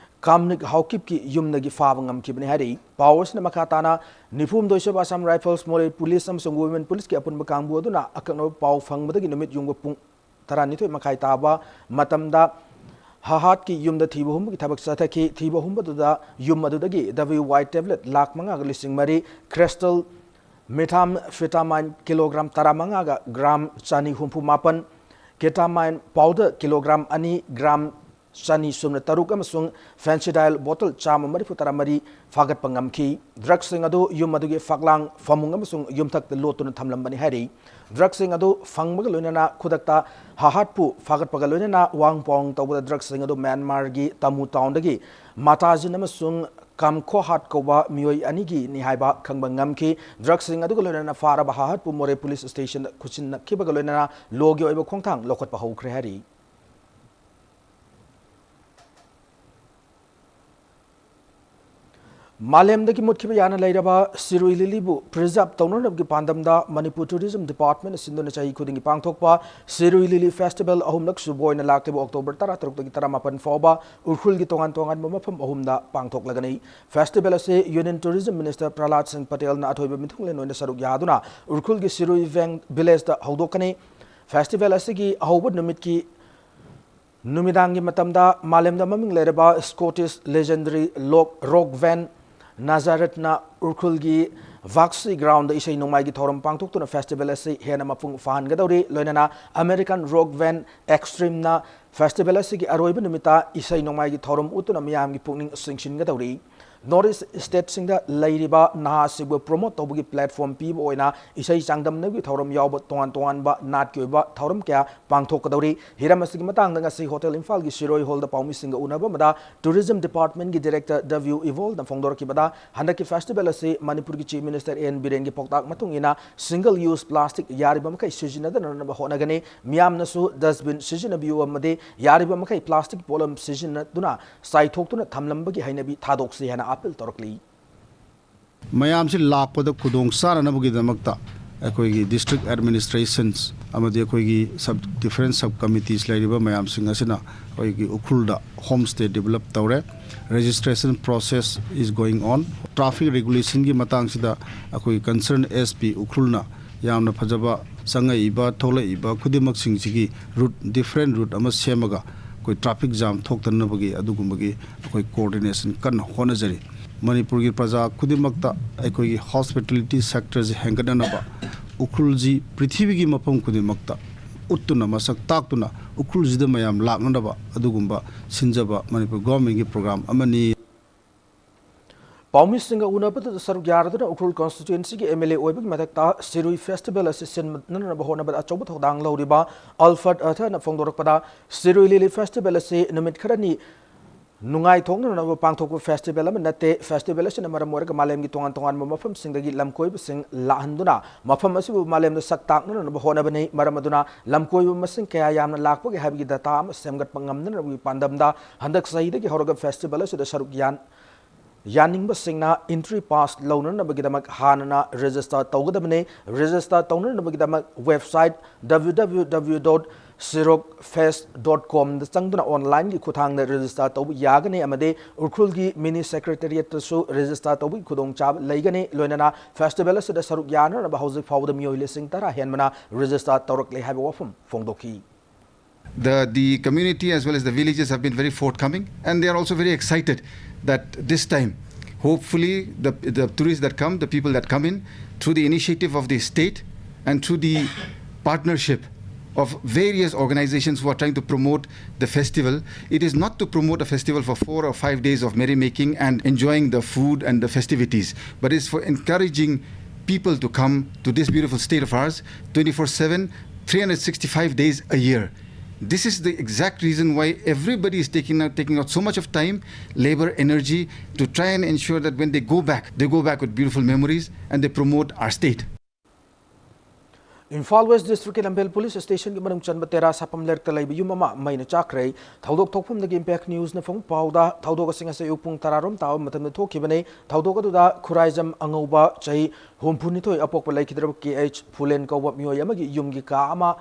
ꯀꯥꯝꯅꯤꯛ ꯍꯥꯎꯀꯤꯞꯀꯤ ꯌꯨꯝꯗꯒꯤ ꯐꯥꯕ ꯉꯝꯈꯤꯕꯅꯤ ꯍꯥꯏꯔꯤ꯫ ꯄꯥꯎ ꯑꯁꯤꯅ ꯃꯈꯥ ꯇꯥꯅ ꯅꯤꯐꯨ ꯍꯨꯝꯗꯣꯏ ꯁꯨꯕ ꯑꯁꯥꯝ ꯔꯥꯏꯐꯜꯁ, ꯃꯣꯔꯦ ꯄꯨꯂꯤꯁ ꯑꯃꯁꯨꯡ ꯋꯨꯃꯦꯟ ꯄꯨꯂꯤꯁꯀꯤ ꯑꯄꯨꯟꯕ ꯀꯥꯡꯕꯨ ꯑꯗꯨꯅ ꯑꯀꯛꯅꯕ ꯄꯥꯎ ꯐꯪꯕꯗꯒꯤ ꯅꯨꯃꯤꯠ ꯌꯨꯡꯕ ꯄꯨꯡ ꯇꯔꯥꯅꯤꯊꯣꯏ ꯃꯈꯥꯏ ꯇꯥꯕ ꯃꯇꯝꯗ ꯍꯥꯍꯥꯠꯀꯤ ꯌꯨꯝꯗ ꯊꯤꯕ ꯍꯨꯝꯕꯒꯤ ꯊꯕꯛ ꯆꯠꯊꯈꯤ꯫ ꯊꯤꯕ ꯍꯨꯝꯕꯗꯨꯗ ꯌꯨꯝ ꯑꯗꯨꯗꯒꯤ ꯗꯕ꯭ꯂꯤꯌꯨ ꯋꯥꯏ ꯇꯦꯕ꯭ꯂꯦꯠ ꯂꯥꯈ ꯃꯉꯥꯒ ꯂꯤꯁꯤꯡ ꯃꯔꯤ, ꯀ꯭ꯔꯤꯁꯇꯜ ꯃꯤꯊꯥꯝꯐꯦꯇꯥꯃꯥꯏꯟ ꯀꯤꯂꯣꯒ꯭ꯔꯥꯝ ꯇꯔꯥꯃꯉꯥꯒ ꯒ꯭ꯔꯥꯝ ꯆꯅꯤ ꯍꯨꯝꯐꯨ ꯃꯥꯄꯟ, ꯀꯦꯇꯥꯃꯥꯏꯟ ꯄꯥꯎꯗꯔ ꯀꯤꯂꯣꯒ꯭ꯔꯥꯝ ꯑꯅꯤ, ꯒ꯭ꯔꯥꯝ ꯆꯅꯤ ꯁꯨꯞꯅ ꯇꯔꯨꯛ ꯑꯃꯁꯨꯡ ꯐꯦꯟꯁꯤꯗꯥꯏꯜ ꯕꯣꯇꯜ ꯆꯥꯝꯃ ꯃꯔꯤꯐꯨ ꯇꯔꯥ ꯃꯔꯤ ꯐꯥꯒꯠꯄ ꯉꯝꯈꯤ꯫ ꯗ꯭ꯔꯒꯁꯤꯡ ꯑꯗꯨ ꯌꯨꯝ ꯑꯗꯨꯒꯤ ꯐꯛꯂꯥꯡ, ꯐꯃꯨꯡ ꯑꯃꯁꯨꯡ ꯌꯨꯝꯊꯛꯇ ꯂꯣꯠꯇꯨꯅ ꯊꯝꯂꯝꯕꯅꯤ ꯍꯥꯏꯔꯤ꯫ ꯗ꯭ꯔꯒꯁꯤꯡ ꯑꯗꯨ ꯐꯪꯕꯒ ꯂꯣꯏꯅꯅ ꯈꯨꯗꯛꯇ ꯍꯥꯍꯥꯠꯄꯨ ꯐꯥꯒꯠꯄꯒ ꯂꯣꯏꯅꯅ ꯋꯥꯍꯪ ꯄꯥꯎꯍꯪ ꯇꯧꯕꯗ ꯗ꯭ꯔꯒꯁꯤꯡ ꯑꯗꯨ ꯃ꯭ꯌꯥꯟꯃꯥꯔꯒꯤ ꯇꯥꯃꯨ ꯇꯥꯎꯟꯗꯒꯤ ꯃꯥꯇꯥꯖꯤꯟ ꯑꯃꯁꯨꯡ ꯀꯥꯝꯈꯣꯍꯥꯠ ꯀꯧꯕ ꯃꯤꯑꯣꯏ ꯑꯅꯤꯒꯤꯅꯤ ꯍꯥꯏꯕ ꯈꯪꯕ ꯉꯝꯈꯤ꯫ ꯗ꯭ꯔꯒꯁꯤꯡ ꯑꯗꯨꯒ ꯂꯣꯏꯅꯅ ꯐꯥꯔꯕ ꯍꯥꯍꯥꯠꯄꯨ ꯃꯣꯔꯦ ꯄꯨꯂꯤꯁ ꯁ꯭ꯇꯦꯁꯟꯗ ꯈꯨꯠꯁꯤꯟꯅꯈꯤꯕꯒ ꯂꯣꯏꯅꯅ ꯂꯣꯒꯤ ꯑꯣꯏꯕ ꯈꯣꯡꯊꯥꯡ ꯂꯧꯈꯠꯄ ꯍꯧꯈ꯭ꯔꯦ ꯍꯥꯏꯔꯤ꯫ ꯃꯥꯂꯦꯝꯗꯒꯤ ꯃꯨꯠꯈꯤꯕ ꯌꯥꯅ ꯂꯩꯔꯕ ꯁꯤꯔꯨꯏ ꯂꯤꯂꯤꯕꯨ ꯄ꯭ꯔꯤꯖꯥꯔꯚ ꯇꯧꯅꯅꯕꯒꯤ ꯄꯥꯟꯗꯝꯗ ꯃꯅꯤꯄꯨꯔ ꯇꯨꯔꯤꯖꯝ ꯗꯤꯄꯥꯔꯠꯃꯦꯟꯅ ꯁꯤꯟꯗꯨꯅ ꯆꯍꯤ ꯈꯨꯗꯤꯡꯒꯤ ꯄꯥꯡꯊꯣꯛꯄ ꯁꯤꯔꯨꯏ ꯂꯤꯂꯤ ꯐꯦꯁꯇꯤꯚꯦꯜ ꯑꯍꯨꯝꯂꯛ ꯁꯨꯕ ꯑꯣꯏꯅ ꯂꯥꯛꯂꯤꯕ ꯑꯣꯛꯇꯣꯕꯔ ꯇꯔꯥꯇꯔꯨꯛꯇꯒꯤ ꯇꯔꯥꯃꯥꯄꯟ ꯐꯥꯎꯕ ꯎꯈ꯭ꯔꯨꯜꯒꯤ ꯇꯣꯉꯥꯟ ꯇꯣꯉꯥꯟꯕ ꯃꯐꯝ ꯑꯍꯨꯝꯗ ꯄꯥꯡꯊꯣꯛꯂꯒꯅꯤ꯫ ꯐꯦꯁꯇꯤꯚꯦꯜ ꯑꯁꯤ ꯌꯨꯅꯤꯌꯟ ꯇꯨꯔꯤꯖꯝ ꯃꯤꯅꯤꯁꯇꯔ ꯄ꯭ꯔꯍꯂꯥꯗ ꯁꯤꯡ ꯄꯇꯦꯜꯅ ꯑꯊꯣꯏꯕ ꯃꯤꯊꯨꯡꯂꯦꯟ ꯑꯣꯏꯅ ꯁꯔꯨꯛ ꯌꯥꯗꯨꯅ ꯎꯈ꯭ꯔꯨꯜꯒꯤ ꯁꯤꯔꯨꯏ ꯚꯦꯡ ꯚꯤꯂꯦꯖꯇ ꯍꯧꯗꯣꯛꯀꯅꯤ꯫ ꯐꯦꯁꯇꯤꯚꯦꯜ ꯑꯁꯤꯒꯤ ꯑꯍꯧꯕ ꯅꯨꯃꯤꯠꯀꯤ ꯅꯨꯃꯤꯗꯥꯡꯒꯤ ꯃꯇꯝꯗ ꯃꯥꯂꯦꯝꯗ ꯃꯃꯤꯡ ꯂꯩꯔꯕ ꯁ꯭ꯀꯣꯇꯤꯁ ꯂꯦꯖꯦꯟꯗꯔꯤ ꯂꯣꯛ ꯔꯣꯛ ꯕꯦꯟ ꯅꯥꯖꯥꯔꯦꯠꯅ ꯎꯈ꯭ꯔꯨꯜꯒꯤ ꯚꯥꯛꯁꯤ ꯒ꯭ꯔꯥꯎꯟꯗ ꯏꯁꯩ ꯅꯣꯡꯃꯥꯏꯒꯤ ꯊꯧꯔꯝ ꯄꯥꯡꯊꯣꯛꯇꯨꯅ ꯐꯦꯁꯇꯤꯚꯦꯜ ꯑꯁꯤ ꯍꯦꯟꯅ ꯃꯄꯨꯡ ꯐꯥꯍꯟꯒꯗꯧꯔꯤ꯫ ꯂꯣꯏꯅꯅ ꯑꯃꯦꯔꯤꯀꯟ ꯔꯣꯛ ꯕꯦꯟ ꯑꯦꯛꯁꯇ꯭ꯔꯤꯝꯅ ꯐꯦꯁꯇꯤꯚꯦꯜ ꯑꯁꯤꯒꯤ ꯑꯔꯣꯏꯕ ꯅꯨꯃꯤꯠꯇ ꯏꯁꯩ ꯅꯣꯡꯃꯥꯏꯒꯤ ꯊꯧꯔꯝ ꯎꯠꯇꯨꯅ ꯃꯤꯌꯥꯝꯒꯤ ꯄꯨꯛꯅꯤꯡ ꯆꯤꯡꯁꯤꯟꯒꯗꯧꯔꯤ꯫ North East stateꯁꯤꯡꯗ ꯂꯩꯔꯤꯕ ꯅꯍꯥꯁꯤꯡꯕꯨ promote ꯇꯧꯕꯒꯤ platform ꯄꯤꯕ ꯑꯣꯏꯅ ꯏꯁꯩ ꯆꯥꯡꯗꯝꯅꯕꯒꯤ ꯊꯧꯔꯝ ꯌꯥꯎꯕ ꯇꯣꯉꯥꯟ ꯇꯣꯉꯥꯟꯕ ꯅꯥꯠꯀꯤ ꯑꯣꯏꯕ ꯊꯧꯔꯝ ꯀꯌꯥ ꯄꯥꯡꯊꯣꯛꯀꯗꯧꯔꯤ꯫ ꯍꯤꯔꯝ ꯑꯁꯤꯒꯤ ꯃꯇꯥꯡꯗ ꯉꯁꯤ Hotel ꯏꯝꯐꯥꯜꯒꯤ ꯁꯤꯔꯣꯏ ꯍꯣꯜꯗ ꯄꯥꯎꯃꯤꯁꯤꯡꯒ ꯎꯅꯕ ꯑꯃꯗ Tourism Departmentꯀꯤ Director W ꯏꯕꯣꯜꯅ ꯐꯣꯡꯗꯣꯔꯛꯈꯤꯕꯗ, ꯍꯟꯗꯛꯀꯤ festival ꯑꯁꯤ ꯃꯅꯤꯄꯨꯔꯒꯤ Chief Minister ꯑꯦꯟ ꯕꯤꯔꯦꯟꯒꯤ ꯄꯥꯎꯇꯥꯛ ꯃꯇꯨꯡ ꯏꯟꯅ single use plastic ꯌꯥꯔꯤꯕ ꯃꯈꯩ ꯁꯤꯖꯤꯟꯅꯗꯅꯕ ꯍꯣꯠꯅꯒꯅꯤ꯫ ꯃꯤꯌꯥꯝꯅꯁꯨ dustbin ꯁꯤꯖꯤꯟꯅꯕꯤꯌꯨ ꯑꯃꯗꯤ ꯌꯥꯔꯤꯕ ꯃꯈꯩ plastic ꯄꯣꯠꯂꯝ ꯁꯤꯖꯤꯟꯅꯗꯨꯅ ꯆꯥꯏꯊꯣꯛꯇꯨꯅ ꯊꯝꯂꯝꯕꯒꯤ ꯍꯩꯅꯕꯤ ꯊꯥꯗꯣꯛꯁꯤ ꯍꯥꯏꯅ appeal ꯇꯧꯔꯛꯂꯤ꯫ ꯃꯌꯥꯝꯁꯤ ꯂꯥꯛꯄꯗ ꯈꯨꯗꯣꯡ ꯆꯥꯅꯅꯕꯒꯤꯗꯃꯛꯇ ꯑꯩꯈꯣꯏꯒꯤ district administrations ꯑꯃꯗꯤ ꯑꯩꯈꯣꯏꯒꯤ sub, different sub committees ꯂꯩꯔꯤꯕ ꯃꯌꯥꯝꯁꯤꯡ ꯑꯁꯤꯅ ꯑꯩꯈꯣꯏꯒꯤ ꯎꯈ꯭ꯔꯨꯜꯗ homestay develop ꯇꯧꯔꯦ꯫ Registration process is going on. Traffic regulationꯒꯤ ꯃꯇꯥꯡꯁꯤꯗ ꯑꯩꯈꯣꯏꯒꯤ concern S P ꯎꯈ꯭ꯔꯨꯜꯅ ꯌꯥꯝꯅ ꯐꯖꯕ ꯆꯪꯉꯛꯏꯕ, ꯊꯣꯛꯂꯛꯏꯕ ꯈꯨꯗꯤꯡꯃꯛꯁꯤꯡꯁꯤꯒꯤ route, different route ꯑꯃ ꯁꯦꯝꯃꯒ ꯑꯩꯈꯣꯏ traffic jam ꯊꯣꯛꯇꯅꯕꯒꯤ ꯑꯗꯨꯒꯨꯝꯕꯒꯤ ꯑꯩꯈꯣꯏ coordination ꯀꯟꯅ ꯍꯣꯠꯅꯖꯔꯤ꯫ ꯃꯅꯤꯄꯨꯔꯒꯤ ꯄ꯭ꯔꯖꯥ ꯈꯨꯗꯤꯡꯃꯛꯇ ꯑꯩꯈꯣꯏꯒꯤ hospitality sectorꯁꯤ ꯍꯦꯟꯒꯠꯅꯅꯕ, ꯎꯈ꯭ꯔꯨꯜꯁꯤ ꯄ꯭ꯔꯤꯊꯤꯕꯤꯒꯤ ꯃꯐꯝ ꯈꯨꯗꯤꯡꯃꯛꯇ ꯎꯠꯇꯨꯅ, ꯃꯁꯛ ꯇꯥꯛꯇꯨꯅ ꯎꯈ꯭ꯔꯨꯜꯁꯤꯗ ꯃꯌꯥꯝ ꯂꯥꯛꯅꯅꯕ ꯑꯗꯨꯒꯨꯝꯕ ꯁꯤꯟꯖꯕ ꯃꯅꯤꯄꯨꯔ governmentꯀꯤ program ꯑꯃꯅꯤ꯫ ꯄꯥꯎꯃꯤꯁꯤꯡꯒ ꯎꯅꯕꯗ ꯁꯔꯨꯛ ꯌꯥꯔꯗꯨꯅ ꯎꯈ꯭ꯔꯨꯜ constituencyꯒꯤ M L A ꯑꯣꯏꯕꯒꯤ ꯃꯊꯛꯇ ꯁꯤꯔꯨꯏ festival ꯑꯁꯤ ꯁꯤꯟꯅꯅꯕ ꯍꯣꯠꯅꯕꯗ ꯑꯆꯧꯕ ꯊꯧꯗꯥꯡ ꯂꯧꯔꯤꯕ Alfred Arthurꯅ ꯐꯣꯡꯗꯣꯔꯛꯄꯗ, ꯁꯤꯔꯨꯏ ꯂꯤꯂꯤ festival ꯑꯁꯤ ꯅꯨꯃꯤꯠ ꯈꯔꯅꯤ ꯅꯨꯡꯉꯥꯏꯊꯣꯛꯅꯅꯕ ꯄꯥꯡꯊꯣꯛꯄ festival ꯑꯃ ꯅꯠꯇꯦ꯫ Festival ꯑꯁꯤꯅ ꯃꯔꯝ ꯑꯣꯏꯔꯒ ꯃꯥꯂꯦꯝꯒꯤ ꯇꯣꯉꯥꯟ ꯇꯣꯉꯥꯟꯕ ꯃꯐꯝꯁꯤꯡꯗꯒꯤ ꯂꯝꯀꯣꯏꯕꯁꯤꯡ ꯂꯥꯛꯍꯟꯗꯨꯅ ꯃꯐꯝ ꯑꯁꯤꯕꯨ ꯃꯥꯂꯦꯝꯗ ꯁꯛ ꯇꯥꯛꯅꯅꯕ ꯍꯣꯠꯅꯕꯅꯤ꯫ ꯃꯔꯝ ꯑꯗꯨꯅ ꯂꯝꯀꯣꯏꯕ ꯃꯁꯤꯡ ꯀꯌꯥ ꯌꯥꯝꯅ ꯂꯥꯛꯄꯒꯦ ꯍꯥꯏꯕꯒꯤ data ꯑꯃ ꯁꯦꯝꯒꯠꯄ ꯉꯝꯅꯅꯕꯒꯤ ꯄꯥꯟꯗꯝꯗ ꯍꯟꯗꯛ ꯆꯍꯤꯗꯒꯤ ꯍꯧꯔꯒ festival ꯑꯁꯤꯗ ꯁꯔꯨꯛ ꯌꯥꯟ-, ꯌꯥꯅꯤꯡꯕꯁꯤꯡꯅ entry pass ꯂꯧꯅꯅꯕꯒꯤꯗꯃꯛ ꯍꯥꯟꯅꯅ register ꯇꯧꯒꯗꯕꯅꯤ꯫ Register ꯇꯧꯅꯅꯕꯒꯤꯗꯃꯛ website W W W dot sirokfest dot comꯗ ꯆꯪꯗꯨꯅ onlineꯒꯤ ꯈꯨꯠꯊꯥꯡꯗ register ꯇꯧꯕ ꯌꯥꯒꯅꯤ ꯑꯃꯗꯤ ꯎꯈ꯭ꯔꯨꯜꯒꯤ mini secretariatꯇꯁꯨ register ꯇꯧꯕꯒꯤ ꯈꯨꯗꯣꯡꯆꯥꯕ ꯂꯩꯒꯅꯤ꯫ ꯂꯣꯏꯅꯅ festival ꯑꯁꯤꯗ ꯁꯔꯨꯛ ꯌꯥꯅꯅꯕ ꯍꯧꯖꯤꯛ ꯐꯥꯎꯕꯗ ꯃꯤꯑꯣꯏ ꯂꯤꯁꯤꯡ ꯇꯔꯥ ꯍꯦꯟꯕꯅ register ꯇꯧꯔꯛꯂꯦ ꯍꯥꯏꯕ ꯋꯥꯐꯝ ꯐꯣꯡꯗꯣꯛꯈꯤ꯫ The, the community as well as the villages have been very forthcoming, and they are also very excited that this time, hopefully, the, the tourists that come, the people that come in, through the initiative of the state and through the partnership of various organizations who are trying to promote the festival. It is not to promote a festival for four or five days of merrymaking and enjoying the food and the festivities, but it's for encouraging people to come to this beautiful state of ours twenty-four seven, three hundred sixty-five days a year. This is the exact reason why everybody is taking out, taking out so much of time, labor, energy to try and ensure that when they go back, they go back with beautiful memories and they promote our state. Imphal west ꯗꯤꯁꯇ꯭ꯔꯤꯛꯀꯤ Lamphel police ꯁ꯭ꯇꯦꯁꯟꯒꯤ ꯃꯅꯨꯡ ꯆꯟꯕ ꯇꯦꯔꯥ ꯁꯥꯐꯝ ꯂꯩꯔꯛꯇ ꯂꯩꯕ ꯌꯨꯝ ꯑꯃ ꯃꯩꯅ ꯆꯥꯛꯈ꯭ꯔꯦ꯫ ꯊꯧꯗꯣꯛ ꯊꯣꯛꯐꯝꯗꯒꯤ impact ꯅ꯭ꯌꯨꯁꯅ ꯐꯪꯕ ꯄꯥꯎꯗ, ꯊꯧꯗꯣꯛ ꯑꯁꯤ ꯉꯁꯤ ꯑꯌꯨꯛ ꯄꯨꯡ ꯇꯔꯥꯔꯣꯝ ꯇꯥꯕ ꯃꯇꯝꯗ ꯊꯣꯛꯈꯤꯕꯅꯤ꯫ ꯊꯧꯗꯣꯛ ꯑꯗꯨꯗ ꯈꯨꯔꯥꯏꯖꯝ ꯑꯉꯧꯕ, ꯆꯍꯤ ꯍꯨꯝꯐꯨꯅꯤꯊꯣꯏ ꯑꯄꯣꯛꯄ, ꯂꯩꯈꯤꯗ꯭ꯔꯕ ꯀꯦ ꯑꯩꯆ ꯐꯨꯂꯦꯟ ꯀꯧꯕ ꯃꯤꯑꯣꯏ ꯑꯃꯒꯤ ꯌꯨꯝꯒꯤ ꯀꯥ ꯑꯃ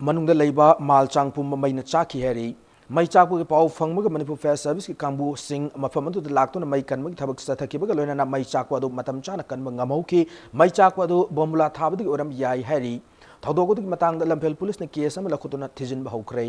ꯃꯅꯨꯡꯗ ꯂꯩꯕ ꯃꯥꯜ ꯆꯥꯡ ꯄꯨꯝꯕ ꯃꯩꯅ ꯆꯥꯛꯈꯤ ꯍꯥꯏꯔꯤ꯫ ꯃꯩ ꯆꯥꯛꯄꯒꯤ ꯄꯥꯎ ꯐꯪꯕꯒ ꯃꯅꯤꯄꯨꯔ ꯐꯥꯌꯔ ꯁꯔꯚꯤꯁꯀꯤ ꯀꯥꯡꯕꯨꯁꯤꯡ ꯃꯐꯝ ꯑꯗꯨꯗ ꯂꯥꯛꯇꯨꯅ ꯃꯩ ꯀꯟꯕꯒꯤ ꯊꯕꯛ ꯆꯠꯊꯈꯤꯕꯒ ꯂꯣꯏꯅꯅ ꯃꯩ ꯆꯥꯛꯄ ꯑꯗꯨ ꯃꯇꯝ ꯆꯥꯅ ꯀꯟꯕ ꯉꯝꯍꯧꯈꯤ꯫ ꯃꯩ ꯆꯥꯛꯄ ꯑꯗꯨ ꯕꯣꯝꯕꯨꯂꯥ ꯊꯥꯕꯗꯒꯤ ꯑꯣꯏꯔꯝ ꯌꯥꯏ ꯍꯥꯏꯔꯤ꯫ ꯊꯧꯗꯣꯛ ꯑꯗꯨꯒꯤ ꯃꯇꯥꯡꯗ ꯂꯝꯐꯦꯜ ꯄꯨꯂꯤꯁꯅ ꯀꯦꯁ ꯑꯃ ꯂꯧꯈꯠꯇꯨꯅ ꯊꯤꯖꯤꯟꯕ ꯍꯧꯈ꯭ꯔꯦ꯫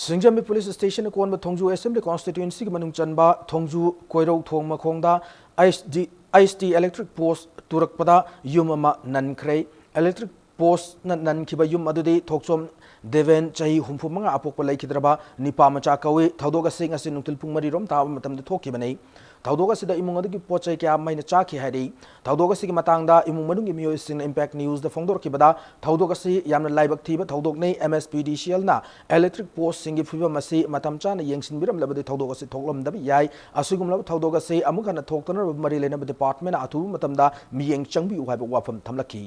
ꯁꯤꯡꯖꯃꯩ ꯄꯨꯂꯤꯁ ꯁ꯭ꯇꯦꯁꯟꯅ ꯀꯣꯟꯕ ꯊꯣꯡꯖꯨ ꯑꯦꯁꯦꯝꯕ꯭ꯂꯤ ꯀꯣꯟꯁꯇꯤꯇ꯭ꯋꯦꯟꯁꯤꯒꯤ ꯃꯅꯨꯡ ꯆꯟꯕ ꯊꯣꯡꯖꯨ ꯀꯣꯏꯔꯧ ꯊꯣꯡ ꯃꯈꯣꯡꯗ H D, H T electric post ꯇꯨꯔꯛꯄꯗ ꯌꯨꯝ ꯑꯃ ꯅꯟꯈ꯭ꯔꯦ꯫ ꯏꯂꯦꯛꯇ꯭ꯔꯤꯛ ꯄꯣꯁꯅ ꯅꯟꯈꯤꯕ ꯌꯨꯝ ꯑꯗꯨꯗꯤ ꯊꯣꯛꯆꯣꯝ ꯗꯦꯕꯦꯟ, ꯆꯍꯤ ꯍꯨꯝꯐꯨ ꯃꯉꯥ ꯑꯄꯣꯛꯄ, ꯂꯩꯈꯤꯗ꯭ꯔꯕ ꯅꯤꯄꯥ ꯃꯆꯥ ꯀꯧꯏ꯫ ꯊꯧꯗꯣꯛ ꯑꯁꯤ ꯉꯁꯤ ꯅꯨꯡꯊꯤꯜ ꯄꯨꯡ ꯃꯔꯤꯔꯣꯝ ꯇꯥꯕ ꯃꯇꯝꯗ ꯊꯣꯛꯈꯤꯕꯅꯤ꯫ ꯊꯧꯗꯣꯛ ꯑꯁꯤꯗ ꯏꯃꯨꯡ ꯑꯗꯨꯒꯤ ꯄꯣꯠ ꯆꯩ ꯀꯌꯥ ꯃꯩꯅ ꯆꯥꯛꯈꯤ ꯍꯥꯏꯔꯤ꯫ ꯊꯧꯗꯣꯛ ꯑꯁꯤꯒꯤ ꯃꯇꯥꯡꯗ ꯏꯃꯨꯡ ꯃꯅꯨꯡꯒꯤ ꯃꯤꯑꯣꯏꯁꯤꯡꯅ ꯏꯝꯄꯦꯛ ꯅ꯭ꯌꯨꯁꯇ ꯐꯣꯡꯗꯣꯔꯛꯈꯤꯕꯗ, ꯊꯧꯗꯣꯛ ꯑꯁꯤ ꯌꯥꯝꯅ ꯂꯥꯏꯕꯛ ꯊꯤꯕ ꯊꯧꯗꯣꯛꯅꯤ, ꯑꯦꯝ ꯑꯦꯁ ꯄꯤ ꯗꯤ ꯁꯤ ꯑꯦꯜꯅ ꯏꯂꯦꯛꯇ꯭ꯔꯤꯛ ꯄꯣꯁꯁꯤꯡꯒꯤ ꯐꯤꯕꯝ ꯑꯁꯤ ꯃꯇꯝ ꯆꯥꯅ ꯌꯦꯡꯁꯤꯟꯕꯤꯔꯝꯂꯕꯗꯤ ꯊꯧꯗꯣꯛ ꯑꯁꯤ ꯊꯣꯛꯂꯝꯗꯕ ꯌꯥꯏ꯫ ꯑꯁꯤꯒꯨꯝꯂꯕ ꯊꯧꯗꯣꯛ ꯑꯁꯤ ꯑꯃꯨꯛ ꯍꯟꯅ ꯊꯣꯛꯇꯅꯕ ꯃꯔꯤ ꯂꯩꯅꯕ ꯗꯤꯄꯥꯔꯠꯃꯦꯟꯅ ꯑꯊꯨꯕ ꯃꯇꯝꯗ ꯃꯤꯠꯌꯦꯡ ꯆꯪꯕꯤꯌꯨ ꯍꯥꯏꯕ ꯋꯥꯐꯝ ꯊꯝꯂꯛꯈꯤ꯫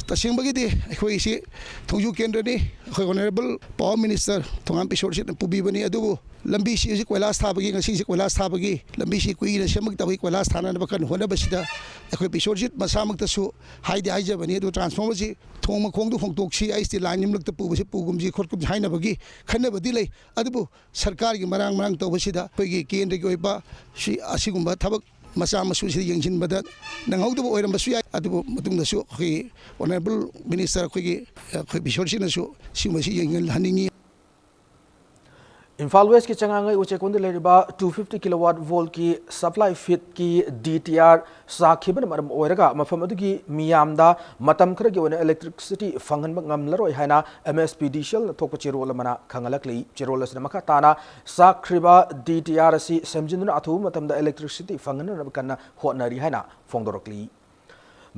ꯇꯁꯦꯡꯕꯒꯤꯗꯤ ꯑꯩꯈꯣꯏꯁꯤ ꯊꯣꯡꯖꯨ ꯀꯦꯟꯗ꯭ꯔꯅꯤ, ꯑꯩꯈꯣꯏ ꯑꯣꯅꯔꯦꯕꯜ ꯄꯥꯋꯔ ꯃꯤꯅꯤꯁꯇꯔ ꯊꯣꯉꯥꯝ ꯏꯁꯣꯔꯁꯤꯠꯅ ꯄꯨꯕꯤꯕꯅꯤ꯫ ꯑꯗꯨꯕꯨ ꯂꯝꯕꯤꯁꯤ ꯍꯧꯖꯤꯛ ꯀꯣꯏꯂꯥꯁ ꯊꯥꯕꯒꯤ, ꯉꯁꯤꯁꯤ ꯀꯣꯏꯂꯥꯁ ꯊꯥꯕꯒꯤ ꯂꯝꯕꯤꯁꯤ ꯀꯨꯏꯅ ꯁꯦꯝꯃꯛꯇꯕꯒꯤ ꯀꯣꯏꯂꯥꯁ ꯊꯥꯅꯅꯕ ꯀꯟꯅ ꯍꯣꯠꯅꯕꯁꯤꯗ ꯑꯩꯈꯣꯏ ꯏꯁꯣꯔꯁꯤꯠ ꯃꯁꯥꯃꯛꯇꯁꯨ ꯍꯥꯏꯗꯤ ꯍꯥꯏꯖꯕꯅꯤ꯫ ꯑꯗꯨ ꯇ꯭ꯔꯥꯟꯁꯐꯣꯔꯃꯔꯁꯤ ꯊꯣꯡ ꯃꯈꯣꯡꯗꯨ ꯍꯣꯡꯇꯣꯛꯁꯤ, ꯑꯩꯁ ꯇꯤ ꯂꯥꯏꯟ ꯌꯨꯝꯂꯛꯇ ꯄꯨꯕꯁꯤ ꯄꯨꯒꯨꯝꯁꯤ ꯈꯣꯠꯀꯨꯝꯁꯤ ꯍꯥꯏꯅꯕꯒꯤ ꯈꯟꯅꯕꯗꯤ ꯂꯩ꯫ ꯑꯗꯨꯕꯨ ꯁꯔꯀꯥꯔꯒꯤ ꯃꯔꯥꯡ ꯃꯔꯥꯡ ꯇꯧꯕꯁꯤꯗ ꯑꯩꯈꯣꯏꯒꯤ ꯀꯦꯟꯗ꯭ꯔꯒꯤ ꯑꯣꯏꯕ ꯁꯤ, ꯑꯁꯤꯒꯨꯝꯕ ꯊꯕꯛ ꯃꯆꯥ ꯃꯁꯨꯁꯤꯗ ꯌꯦꯡꯁꯤꯟꯕꯗ ꯅꯪꯍꯧꯗꯕ ꯑꯣꯏꯔꯝꯕꯁꯨ ꯌꯥꯏ꯫ ꯑꯗꯨꯕꯨ ꯃꯇꯨꯡꯗꯁꯨ ꯑꯩꯈꯣꯏꯒꯤ ꯑꯣꯅꯔꯦꯕꯜ ꯃꯤꯅꯤꯁꯇꯔ ꯑꯩꯈꯣꯏꯒꯤ, ꯑꯩꯈꯣꯏ ꯏꯁꯣꯔꯁꯤꯠꯅꯁꯨ ꯁꯤꯒꯨꯝꯕꯁꯤ ꯌꯦꯡꯍꯟꯍꯟꯅꯤꯡꯉꯤ꯫ ꯏꯝꯐꯥꯜ ꯋꯦꯁꯀꯤ ꯆꯉꯥꯡꯉꯩ ꯎꯆꯦꯛꯀꯣꯟꯗ ꯂꯩꯔꯤꯕ two fifty kilowatt voltꯀꯤ supply feedꯀꯤ DTR ꯁꯥꯈꯤꯕꯅ ꯃꯔꯝ ꯑꯣꯏꯔꯒ ꯃꯐꯝ ꯑꯗꯨꯒꯤ ꯃꯤꯌꯥꯝꯗ ꯃꯇꯝ ꯈꯔꯒꯤ ꯑꯣꯏꯅ electricity ꯐꯪꯍꯟꯕ ꯉꯝꯂꯔꯣꯏ ꯍꯥꯏꯅ MSPDCLꯅ ꯊꯣꯛꯄ ꯆꯦꯔꯣꯜ ꯑꯃꯅ ꯈꯪꯍꯜꯂꯛꯂꯤ꯫ ꯆꯦꯔꯣꯜ ꯑꯁꯤꯅ ꯃꯈꯥ ꯇꯥꯅ ꯁꯥꯈ꯭ꯔꯤꯕ DTR ꯑꯁꯤ ꯁꯦꯝꯖꯤꯟꯗꯨꯅ ꯑꯊꯨꯕ ꯃꯇꯝꯗ electricity ꯐꯪꯍꯟꯅꯕ ꯀꯟꯅ ꯍꯣꯠꯅꯔꯤ ꯍꯥꯏꯅ ꯐꯣꯡꯗꯣꯔꯛꯂꯤ꯫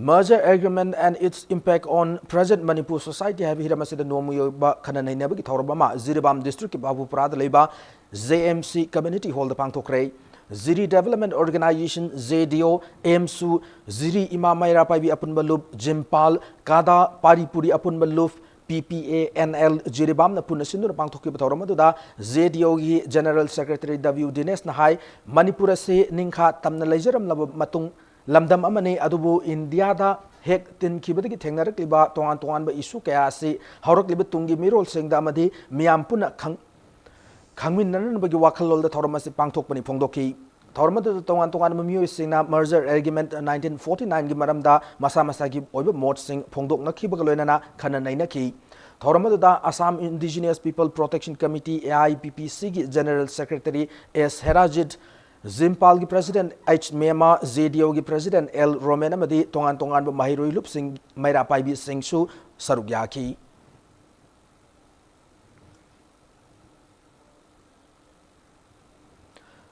Merger Agreement and Its Impact on Present Manipur Society ꯍꯥꯏꯕ ꯍꯤꯔꯝ ꯑꯁꯤꯗ ꯅꯣꯡꯃꯒꯤ ꯑꯣꯏꯕ ꯈꯟꯅ ꯅꯩꯅꯕꯒꯤ ꯊꯧꯔꯝ ꯑꯃ ꯖꯤꯔꯤꯕꯥꯝ districtꯀꯤ ꯕꯥꯕꯨꯄꯨꯔꯥꯗ ꯂꯩꯕ JMC Community Hallꯗ ꯄꯥꯡꯊꯣꯛꯈ꯭ꯔꯦ꯫ ꯖꯤꯔꯤ Development Organization, JDO, AMSU, ꯖꯤꯔꯤ ꯏꯃꯥ ꯃꯩꯔꯥ ꯄꯥꯏꯕꯤ ꯑꯄꯨꯟꯕ ꯂꯨꯞ, ꯖꯤꯝꯄꯥꯜ, ꯀꯥꯗꯥ, ꯄꯥꯔꯤꯄꯨꯔꯤ ꯑꯄꯨꯟꯕ ꯂꯨꯞ, PPANL, ꯖꯤꯔꯤꯕꯥꯝꯅ ꯄꯨꯟꯅ ꯁꯤꯟꯗꯨꯅ ꯄꯥꯡꯊꯣꯛꯈꯤꯕ ꯊꯧꯔꯝ ꯑꯗꯨꯗ JDOꯒꯤ General Secretary W ꯗꯤꯅꯦꯁꯅ ꯍꯥꯏ, ꯃꯅꯤꯄꯨꯔ ꯑꯁꯤ ꯅꯤꯡꯈꯥ ꯇꯝꯅ ꯂꯩꯖꯔꯝꯂꯕ ꯃꯇꯨꯡ ꯂꯝꯗꯝ ꯑꯃꯅꯤ, ꯑꯗꯨꯕꯨ ꯏꯟꯗꯤꯌꯥꯗ ꯍꯦꯛ ꯇꯤꯟꯈꯤꯕꯗꯒꯤ ꯊꯦꯡꯅꯔꯛꯂꯤꯕ ꯇꯣꯉꯥꯟ ꯇꯣꯉꯥꯟꯕ issue ꯀꯌꯥ ꯑꯁꯤ ꯍꯧꯔꯛꯂꯤꯕ ꯇꯨꯡꯒꯤ ꯃꯤꯔꯣꯜꯁꯤꯡꯗ ꯑꯃꯗꯤ ꯃꯤꯌꯥꯝ ꯄꯨꯟꯅ ꯈꯪ-, ꯈꯪꯃꯤꯟꯅꯅꯕꯒꯤ ꯋꯥꯈꯜꯂꯣꯟꯗ ꯊꯧꯔꯝ ꯑꯁꯤ ꯄꯥꯡꯊꯣꯛꯄꯅꯤ ꯐꯣꯡꯗꯣꯛꯈꯤ꯫ ꯊꯧꯔꯝ ꯑꯗꯨꯗ ꯇꯣꯉꯥꯟ ꯇꯣꯉꯥꯟꯕ ꯃꯤꯑꯣꯏꯁꯤꯡꯅ Merger Agreement nineteen forty nineꯒꯤ ꯃꯔꯝꯗ ꯃꯁꯥ ꯃꯁꯥꯒꯤ ꯑꯣꯏꯕ ꯃꯣꯠꯁꯤꯡ ꯐꯣꯡꯗꯣꯛꯅꯈꯤꯕꯒ ꯂꯣꯏꯅꯅ ꯈꯟꯅ ꯅꯩꯅꯈꯤ꯫ ꯊꯧꯔꯝ ꯑꯗꯨꯗ Assam Indigenous People Protection Committee, AIPPCꯒꯤ General Secretary S ꯍꯦꯔꯥꯖꯤꯠ, ꯖꯤꯝꯄꯥꯜꯒꯤ President H ꯃꯦꯃꯥ, JDOꯒꯤ President L Roman ꯑꯃꯗꯤ ꯇꯣꯉꯥꯟ ꯇꯣꯉꯥꯟꯕ ꯃꯍꯩꯔꯣꯏ ꯂꯨꯞꯁꯤꯡ, ꯃꯩꯔꯥ ꯄꯥꯏꯕꯤꯁꯤꯡꯁꯨ ꯁꯔꯨꯛ ꯌꯥꯈꯤ꯫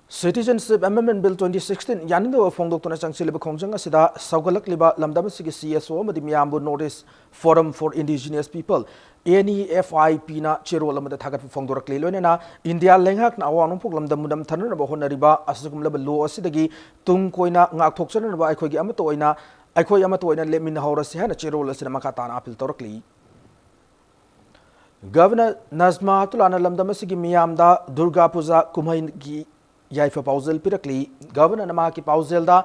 Citizenship Amendment Bill twenty sixteen ꯌꯥꯅꯤꯡꯗꯕ ꯐꯣꯡꯗꯣꯛꯇꯨꯅ ꯆꯪꯁꯤꯜꯂꯤꯕ ꯈꯣꯡꯖꯪ ꯑꯁꯤꯗ ꯁꯧꯒꯠꯂꯛꯂꯤꯕ ꯂꯝꯗꯝ ꯑꯁꯤꯒꯤ CSO ꯑꯃꯗꯤ ꯃꯤꯌꯥꯝꯕꯨ North East Forum for Indigenous People, NEFIPꯅ ꯆꯦꯔꯣꯜ ꯑꯃꯗ ꯊꯥꯒꯠꯄ ꯐꯣꯡꯗꯣꯔꯛꯂꯤ꯫ ꯂꯣꯏꯅꯅ ꯏꯟꯗꯤꯌꯥ ꯂꯩꯉꯥꯛꯅ ꯑꯋꯥꯡ ꯅꯣꯡꯄꯣꯛ ꯂꯝꯗꯝ ꯃꯨꯟꯅꯝꯊꯅꯅꯕ ꯍꯣꯠꯅꯔꯤꯕ ꯑꯁꯤꯒꯨꯝꯂꯕ law ꯑꯁꯤꯗꯒꯤ ꯇꯨꯡ ꯀꯣꯏꯅ ꯉꯥꯛꯊꯣꯛꯆꯅꯅꯕ ꯑꯩꯈꯣꯏꯒꯤ ꯑꯃꯠꯇ ꯑꯣꯏꯅ, ꯑꯩꯈꯣꯏ ꯑꯃꯠꯇ ꯑꯣꯏꯅ ꯂꯦꯞꯃꯤꯟꯅꯍꯧꯔꯁꯤ ꯍꯥꯏꯅ ꯆꯦꯔꯣꯜ ꯑꯁꯤꯗ ꯃꯈꯥ ꯇꯥꯅ appeal ꯇꯧꯔꯛꯂꯤ꯫ Governor ꯅꯖꯃꯥ ꯍꯦꯞꯇꯨꯜꯂꯥꯅ ꯂꯝꯗꯝ ꯑꯁꯤꯒꯤ ꯃꯤꯌꯥꯝꯗ ꯗꯨꯔꯒꯥ ꯄꯨꯖꯥ ꯀꯨꯝꯍꯩꯒꯤ ꯌꯥꯏꯐ ꯄꯥꯎꯖꯦꯜ ꯄꯤꯔꯛꯂꯤ꯫ Governorꯅ ꯃꯍꯥꯛꯀꯤ ꯄꯥꯎꯖꯦꯜꯗ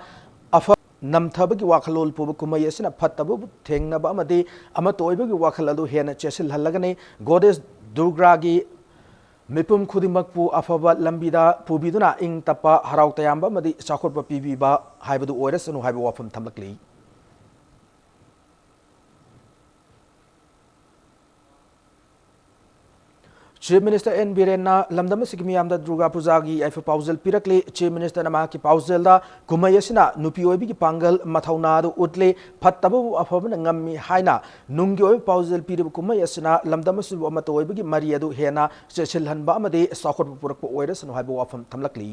ꯑꯐ ꯅꯝꯊꯕꯒꯤ ꯋꯥꯈꯜꯂꯣꯟ ꯄꯨꯕ ꯀꯨꯝꯍꯩ ꯑꯁꯤꯅ ꯐꯠꯇꯕꯕꯨ ꯊꯦꯡꯅꯕ ꯑꯃꯗꯤ ꯑꯃꯠꯇ ꯑꯣꯏꯕꯒꯤ ꯋꯥꯈꯜ ꯑꯗꯨ ꯍꯦꯟꯅ ꯆꯦꯠꯁꯤꯜꯍꯜꯂꯒꯅꯤ꯫ Goddess ꯗꯨꯔꯒꯥꯒꯤ ꯃꯤꯄꯨꯝ ꯈꯨꯗꯤꯡꯃꯛꯄꯨ ꯑꯐꯕ ꯂꯝꯕꯤꯗ ꯄꯨꯕꯤꯗꯨꯅ ꯏꯪ ꯇꯞꯄ, ꯍꯔꯥꯎ ꯇꯌꯥꯝꯕ ꯑꯃꯗꯤ ꯆꯥꯎꯈꯠꯄ ꯄꯤꯕꯤꯕ ꯍꯥꯏꯕꯗꯨ ꯑꯣꯏꯔꯁꯅꯨ ꯍꯥꯏꯕ ꯋꯥꯐꯝ ꯊꯝꯂꯛꯂꯤ꯫ Chief Minister N Birenna ꯂꯝꯗꯝ ꯑꯁꯤꯒꯤ ꯃꯤꯌꯥꯝꯗ ꯗꯨꯔꯒꯥ ꯄꯨꯖꯥꯒꯤ ꯌꯥꯏꯐ ꯄꯥꯎꯖꯦꯜ ꯄꯤꯔꯛꯂꯤ꯫ Chief Minister ꯅ ꯃꯍꯥꯛꯀꯤ ꯄꯥꯎꯖꯦꯜꯗ ꯀꯨꯝꯍꯩ ꯑꯁꯤꯅ ꯅꯨꯄꯤ ꯑꯣꯏꯕꯒꯤ ꯄꯥꯡꯒꯜ ꯃꯊꯧꯅꯥ ꯑꯗꯨ ꯎꯠꯂꯤ, ꯐꯠꯇꯕꯕꯨ ꯑꯐꯕꯅ ꯉꯝꯃꯤ ꯍꯥꯏꯅ ꯅꯨꯡꯒꯤ ꯑꯣꯏꯕ ꯄꯥꯎꯖꯦꯜ ꯄꯤꯔꯤꯕ ꯀꯨꯝꯍꯩ ꯑꯁꯤꯅ ꯂꯝꯗꯝ ꯑꯁꯤꯕꯨ ꯑꯃꯠꯇ ꯑꯣꯏꯕꯒꯤ ꯃꯔꯤ ꯑꯗꯨ ꯍꯦꯟꯅ ꯆꯦꯠꯁꯤꯜꯍꯟꯕ ꯑꯃꯗꯤ ꯆꯥꯎꯈꯠꯄ ꯄꯨꯔꯛꯄ ꯑꯣꯏꯔꯁꯅꯨ ꯍꯥꯏꯕ ꯋꯥꯐꯝ ꯊꯝꯂꯛꯂꯤ꯫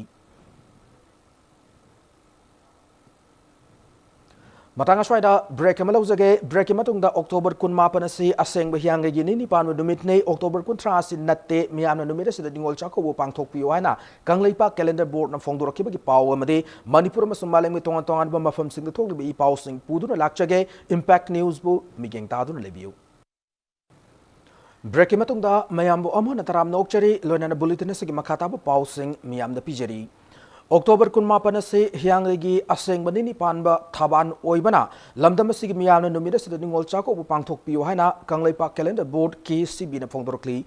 ꯃꯇꯥꯡ ꯑꯁ꯭ꯋꯥꯏꯗ break ꯑꯃ ꯂꯧꯖꯒꯦ꯫ Break ꯀꯤ ꯃꯇꯨꯡꯗ October ꯀꯨꯟꯃꯥꯄꯟ ꯑꯁꯤ ꯑꯁꯦꯡꯕ ꯍꯤꯌꯥꯡꯒꯩꯒꯤ ꯅꯤꯅꯤ ꯄꯥꯟꯕ ꯅꯨꯃꯤꯠꯅꯤ꯫ October ꯀꯨꯟꯊ꯭ꯔꯥ ꯑꯁꯤ ꯅꯠꯇꯦ꯫ ꯃꯤꯌꯥꯝꯅ ꯅꯨꯃꯤꯠ ꯑꯁꯤꯗ ꯅꯤꯉꯣꯜ ꯆꯥꯛꯀꯧꯕ ꯄꯥꯡꯊꯣꯛꯄꯤꯌꯨ ꯍꯥꯏꯅ ꯀꯪꯂꯩꯄꯥꯛ calendar board ꯅ ꯐꯣꯡꯗꯣꯔꯛꯈꯤꯕꯒꯤ ꯄꯥꯎ ꯑꯃꯗꯤ ꯃꯅꯤꯄꯨꯔ ꯑꯃꯁꯨꯡ ꯃꯥꯂꯦꯝꯒꯤ ꯇꯣꯉꯥꯟ ꯇꯣꯉꯥꯟꯕ ꯃꯐꯝꯁꯤꯡꯗ ꯊꯣꯛꯂꯤꯕ ꯏ ꯄꯥꯎꯁꯤꯡ ꯄꯨꯗꯨꯅ ꯂꯥꯛꯆꯒꯦ꯫ Impact News ꯕꯨ ꯃꯤꯠꯌꯦꯡ ꯇꯥꯗꯨꯅ ꯂꯩꯕꯤꯌꯨ꯫ Break ꯀꯤ ꯃꯇꯨꯡꯗ ꯃꯌꯥꯝꯕꯨ ꯑꯃꯨꯛ ꯍꯟꯅ ꯇꯔꯥꯝꯅ ꯑꯣꯛꯆꯔꯤ꯫ ꯂꯣꯏꯅꯅ bulletin ꯑꯁꯤꯒꯤ ꯃꯈꯥ ꯇꯥꯕ ꯄꯥꯎꯁꯤꯡ ꯃꯤꯌꯥꯝꯗ ꯄꯤꯖꯔꯤ꯫ October ꯀꯨꯟꯃꯥꯄꯟ ꯑꯁꯤ ꯍꯤꯌꯥꯡꯒꯩꯒꯤ ꯑꯁꯦꯡꯕ ꯅꯤꯅꯤ ꯄꯥꯟꯕ ꯊꯕꯥꯟ ꯑꯣꯏꯕꯅ ꯂꯝꯗꯝ ꯑꯁꯤꯒꯤ ꯃꯤꯌꯥꯝꯅ ꯅꯨꯃꯤꯠ ꯑꯁꯤꯗ ꯅꯤꯉꯣꯜ ꯆꯥꯛꯀꯧꯕ ꯄꯥꯡꯊꯣꯛꯄꯤꯌꯨ ꯍꯥꯏꯅ Kangleipak calendar board, K C B ꯅ ꯐꯣꯡꯗꯣꯔꯛꯂꯤ꯫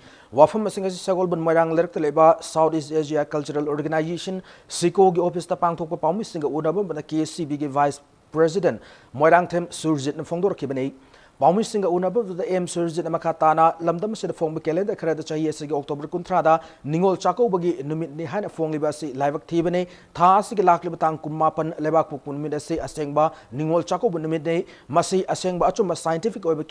ꯋꯥꯐꯝ ꯑꯁꯤꯡ ꯑꯁꯤ ꯁꯒꯣꯜꯕꯟ ꯃꯣꯏꯔꯥꯡ ꯂꯩꯔꯛꯇ ꯂꯩꯕ South East Asia Cultural Organization, ꯁꯤꯀꯣꯒꯤ office ꯇ ꯄꯥꯡꯊꯣꯛꯄ ꯄꯥꯎꯃꯤꯁꯤꯡꯒ ꯎꯅꯕ ꯑꯃꯅ K C B ꯒꯤ vice President ꯃꯣꯏꯔꯥꯡꯊꯦꯝ ꯁꯨꯔꯖꯤꯠꯅ ꯐꯣꯡꯗꯣꯔꯛꯈꯤꯕꯅꯤ꯫ ꯄꯥꯎꯃꯤꯁꯤꯡꯒ ꯎꯅꯕꯗꯨꯗ ꯑꯦꯝ ꯁꯨꯔꯖꯤꯠꯅ ꯃꯈꯥ ꯇꯥꯅ ꯂꯝꯗꯝ ꯑꯁꯤꯗ ꯐꯣꯡꯕ calendar ꯈꯔꯗ ꯆꯍꯤ ꯑꯁꯤꯒꯤ October ꯀꯨꯟꯊ꯭ꯔꯥꯗ ꯅꯤꯉꯣꯜ ꯆꯥꯛꯀꯧꯕꯒꯤ ꯅꯨꯃꯤꯠꯅꯤ ꯍꯥꯏꯅ ꯐꯣꯡꯂꯤꯕ ꯑꯁꯤ ꯂꯥꯏꯕꯛ ꯊꯤꯕꯅꯤ꯫ ꯊꯥ ꯑꯁꯤꯒꯤ ꯂꯥꯛꯂꯤꯕ ꯇꯥꯡ ꯀꯨꯟꯃꯥꯄꯟ ꯂꯩꯕꯥꯛꯄꯣꯛꯄ ꯅꯨꯃꯤꯠ ꯑꯁꯤ ꯑꯁꯦꯡꯕ ꯅꯤꯉꯣꯜ ꯆꯥꯛꯀꯧꯕ ꯅꯨꯃꯤꯠꯅꯤ꯫ ꯃꯁꯤ ꯑꯁꯦꯡꯕ ꯑꯆꯨꯝꯕ scientific ꯑꯣꯏꯕ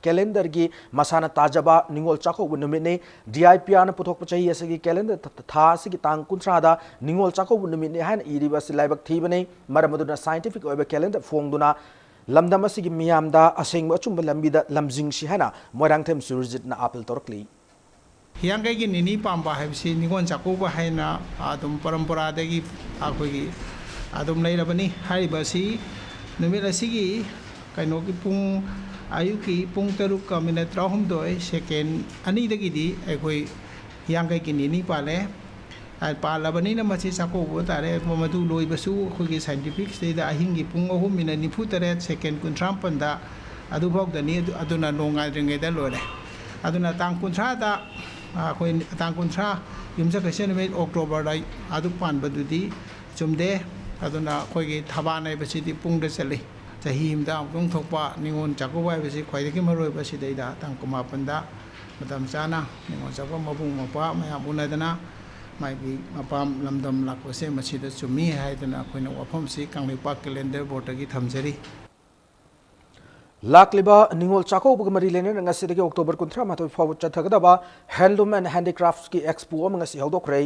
calendar ꯒꯤ ꯃꯁꯥꯅ ꯇꯥꯖꯕ ꯅꯤꯉꯣꯜ ꯆꯥꯛꯀꯧꯕ ꯅꯨꯃꯤꯠꯅꯤ꯫ D I P R ꯅ ꯄꯨꯊꯣꯛꯄ ꯆꯍꯤ ꯑꯁꯤꯒꯤ calendar ꯊꯥ ꯑꯁꯤꯒꯤ ꯇꯥꯡ ꯀꯨꯟꯊ꯭ꯔꯥꯗ ꯅꯤꯉꯣꯜ ꯆꯥꯛꯀꯧꯕ ꯅꯨꯃꯤꯠꯅꯤ ꯍꯥꯏꯅ ꯏꯔꯤꯕ ꯑꯁꯤ ꯂꯥꯏꯕꯛ ꯊꯤꯕꯅꯤ꯫ ꯃꯔꯝ ꯑꯗꯨꯅ scientific ꯑꯣꯏꯕ calendar ꯐꯣꯡꯗꯨꯅ ꯂꯝꯗꯝ ꯑꯁꯤꯒꯤ ꯃꯤꯌꯥꯝꯗ ꯑꯁꯦꯡꯕ ꯑꯆꯨꯝꯕ ꯂꯝꯕꯤꯗ ꯂꯝꯖꯤꯡꯁꯤ ꯍꯥꯏꯅ ꯃꯣꯏꯔꯥꯡꯊꯦꯝ ꯁꯨꯔꯖꯤꯠꯅ ꯑꯥꯄꯤꯜ ꯇꯧꯔꯛꯂꯤ꯫ ꯍꯤꯌꯥꯡꯒꯩꯒꯤ ꯅꯤꯅꯤ ꯄꯥꯟꯕ ꯍꯥꯏꯕꯁꯤ ꯅꯤꯉꯣꯜ ꯆꯥꯛꯀꯧꯕ ꯍꯥꯏꯅ ꯑꯗꯨꯝ ꯄꯔꯝꯄꯔꯥꯗꯒꯤ ꯑꯩꯈꯣꯏꯒꯤ ꯑꯗꯨꯝ ꯂꯩꯔꯕꯅꯤ꯫ ꯍꯥꯏꯔꯤꯕ ꯑꯁꯤ ꯅꯨꯃꯤꯠ ꯑꯁꯤꯒꯤ ꯀꯩꯅꯣꯒꯤ ꯄꯨꯡ, ꯑꯌꯨꯛꯀꯤ ꯄꯨꯡ ꯇꯔꯨꯛꯀ minute ꯇꯔꯥꯍꯨꯝꯗꯣꯏ second ꯑꯅꯤꯗꯒꯤꯗꯤ ꯑꯩꯈꯣꯏ ꯍꯤꯌꯥꯡꯒꯩꯒꯤ ꯅꯤꯅꯤ ꯄꯥꯜꯂꯦ꯫ ꯄꯥꯜꯂꯕꯅꯤꯅ ꯃꯁꯤ ꯆꯥꯛꯀꯧꯕ ꯇꯥꯔꯦ꯫ ꯃꯗꯨ ꯂꯣꯏꯕꯁꯨ ꯑꯩꯈꯣꯏꯒꯤ scientific ꯁꯤꯗꯩꯗ ꯑꯍꯤꯡꯒꯤ ꯄꯨꯡ ꯑꯍꯨꯝ minute ꯅꯤꯐꯨ ꯇꯔꯦꯠ second ꯀꯨꯟꯊ꯭ꯔꯥ ꯃꯥꯄꯟꯗ ꯑꯗꯨꯐꯥꯎꯗꯅꯤ꯫ ꯑꯗꯨ, ꯑꯗꯨꯅ ꯅꯣꯡꯉꯥꯟꯗ꯭ꯔꯤꯉꯩꯗ ꯂꯣꯏꯔꯦ꯫ ꯑꯗꯨꯅ ꯇꯥꯡ ꯀꯨꯟꯊ꯭ꯔꯥꯗ, ꯑꯩꯈꯣꯏ ꯇꯥꯡ ꯀꯨꯟꯊ꯭ꯥ ꯌꯨꯝꯁꯀꯩꯁ ꯅꯨꯃꯤꯠ October ꯗ ꯑꯗꯨ ꯄꯥꯟꯕꯗꯨꯗꯤ ꯆꯨꯝꯗꯦ꯫ ꯑꯗꯨꯅ ꯑꯩꯈꯣꯏꯒꯤ ꯊꯕꯥꯟ ꯍꯥꯏꯕꯁꯤꯗꯤ ꯄꯨꯡꯗ ꯆꯠꯂꯤ꯫ ꯆꯍꯤ ꯑꯃꯗ ꯑꯃꯨꯛꯇꯪ ꯊꯣꯛꯄ ꯅꯤꯉꯣꯜ ꯆꯥꯛꯀꯧꯕ ꯍꯥꯏꯕꯁꯤ ꯈ꯭ꯋꯥꯏꯗꯒꯤ ꯃꯔꯨꯑꯣꯏꯕ ꯁꯤꯗꯩꯗ ꯇꯥꯡ ꯀꯨꯟꯃꯥꯄꯟꯗ ꯃꯇꯝ ꯆꯥꯅ ꯅꯤꯉꯣꯜ ꯆꯥꯛꯀꯧꯕ ꯃꯕꯨꯡ ꯃꯧꯄ꯭ꯋꯥ ꯃꯌꯥꯝ ꯎꯅꯗꯅ ꯃꯥꯒꯤ ꯃꯄꯥꯝ ꯂꯝꯗꯝ ꯂꯥꯛꯄꯁꯦ ꯃꯁꯤꯗ ꯆꯨꯝꯃꯤ ꯍꯥꯏꯗꯅ ꯑꯩꯈꯣꯏꯅ ꯋꯥꯐꯝꯁꯤ ꯀꯪꯂꯩꯄꯥꯛ ꯀꯦꯂꯦꯟꯗꯔ ꯕꯣꯔꯗꯇꯒꯤ ꯊꯝꯖꯔꯤ꯫ ꯂꯥꯛꯂꯤꯕ ꯅꯤꯉꯣꯜ ꯆꯥꯛꯀꯧꯕꯒ ꯃꯔꯤ ꯂꯩꯅꯅ ꯉꯁꯤꯗꯒꯤ ꯑꯣꯛꯇꯣꯕꯔ ꯀꯨꯟꯊ꯭ꯔꯥ ꯃꯥꯊꯣꯏ ꯐꯥꯎꯕ ꯆꯠꯊꯒꯗꯕ Handloom and Handicraftsꯀꯤ Expo ꯑꯃ ꯉꯁꯤ ꯍꯧꯗꯣꯛꯈ꯭ꯔꯦ꯫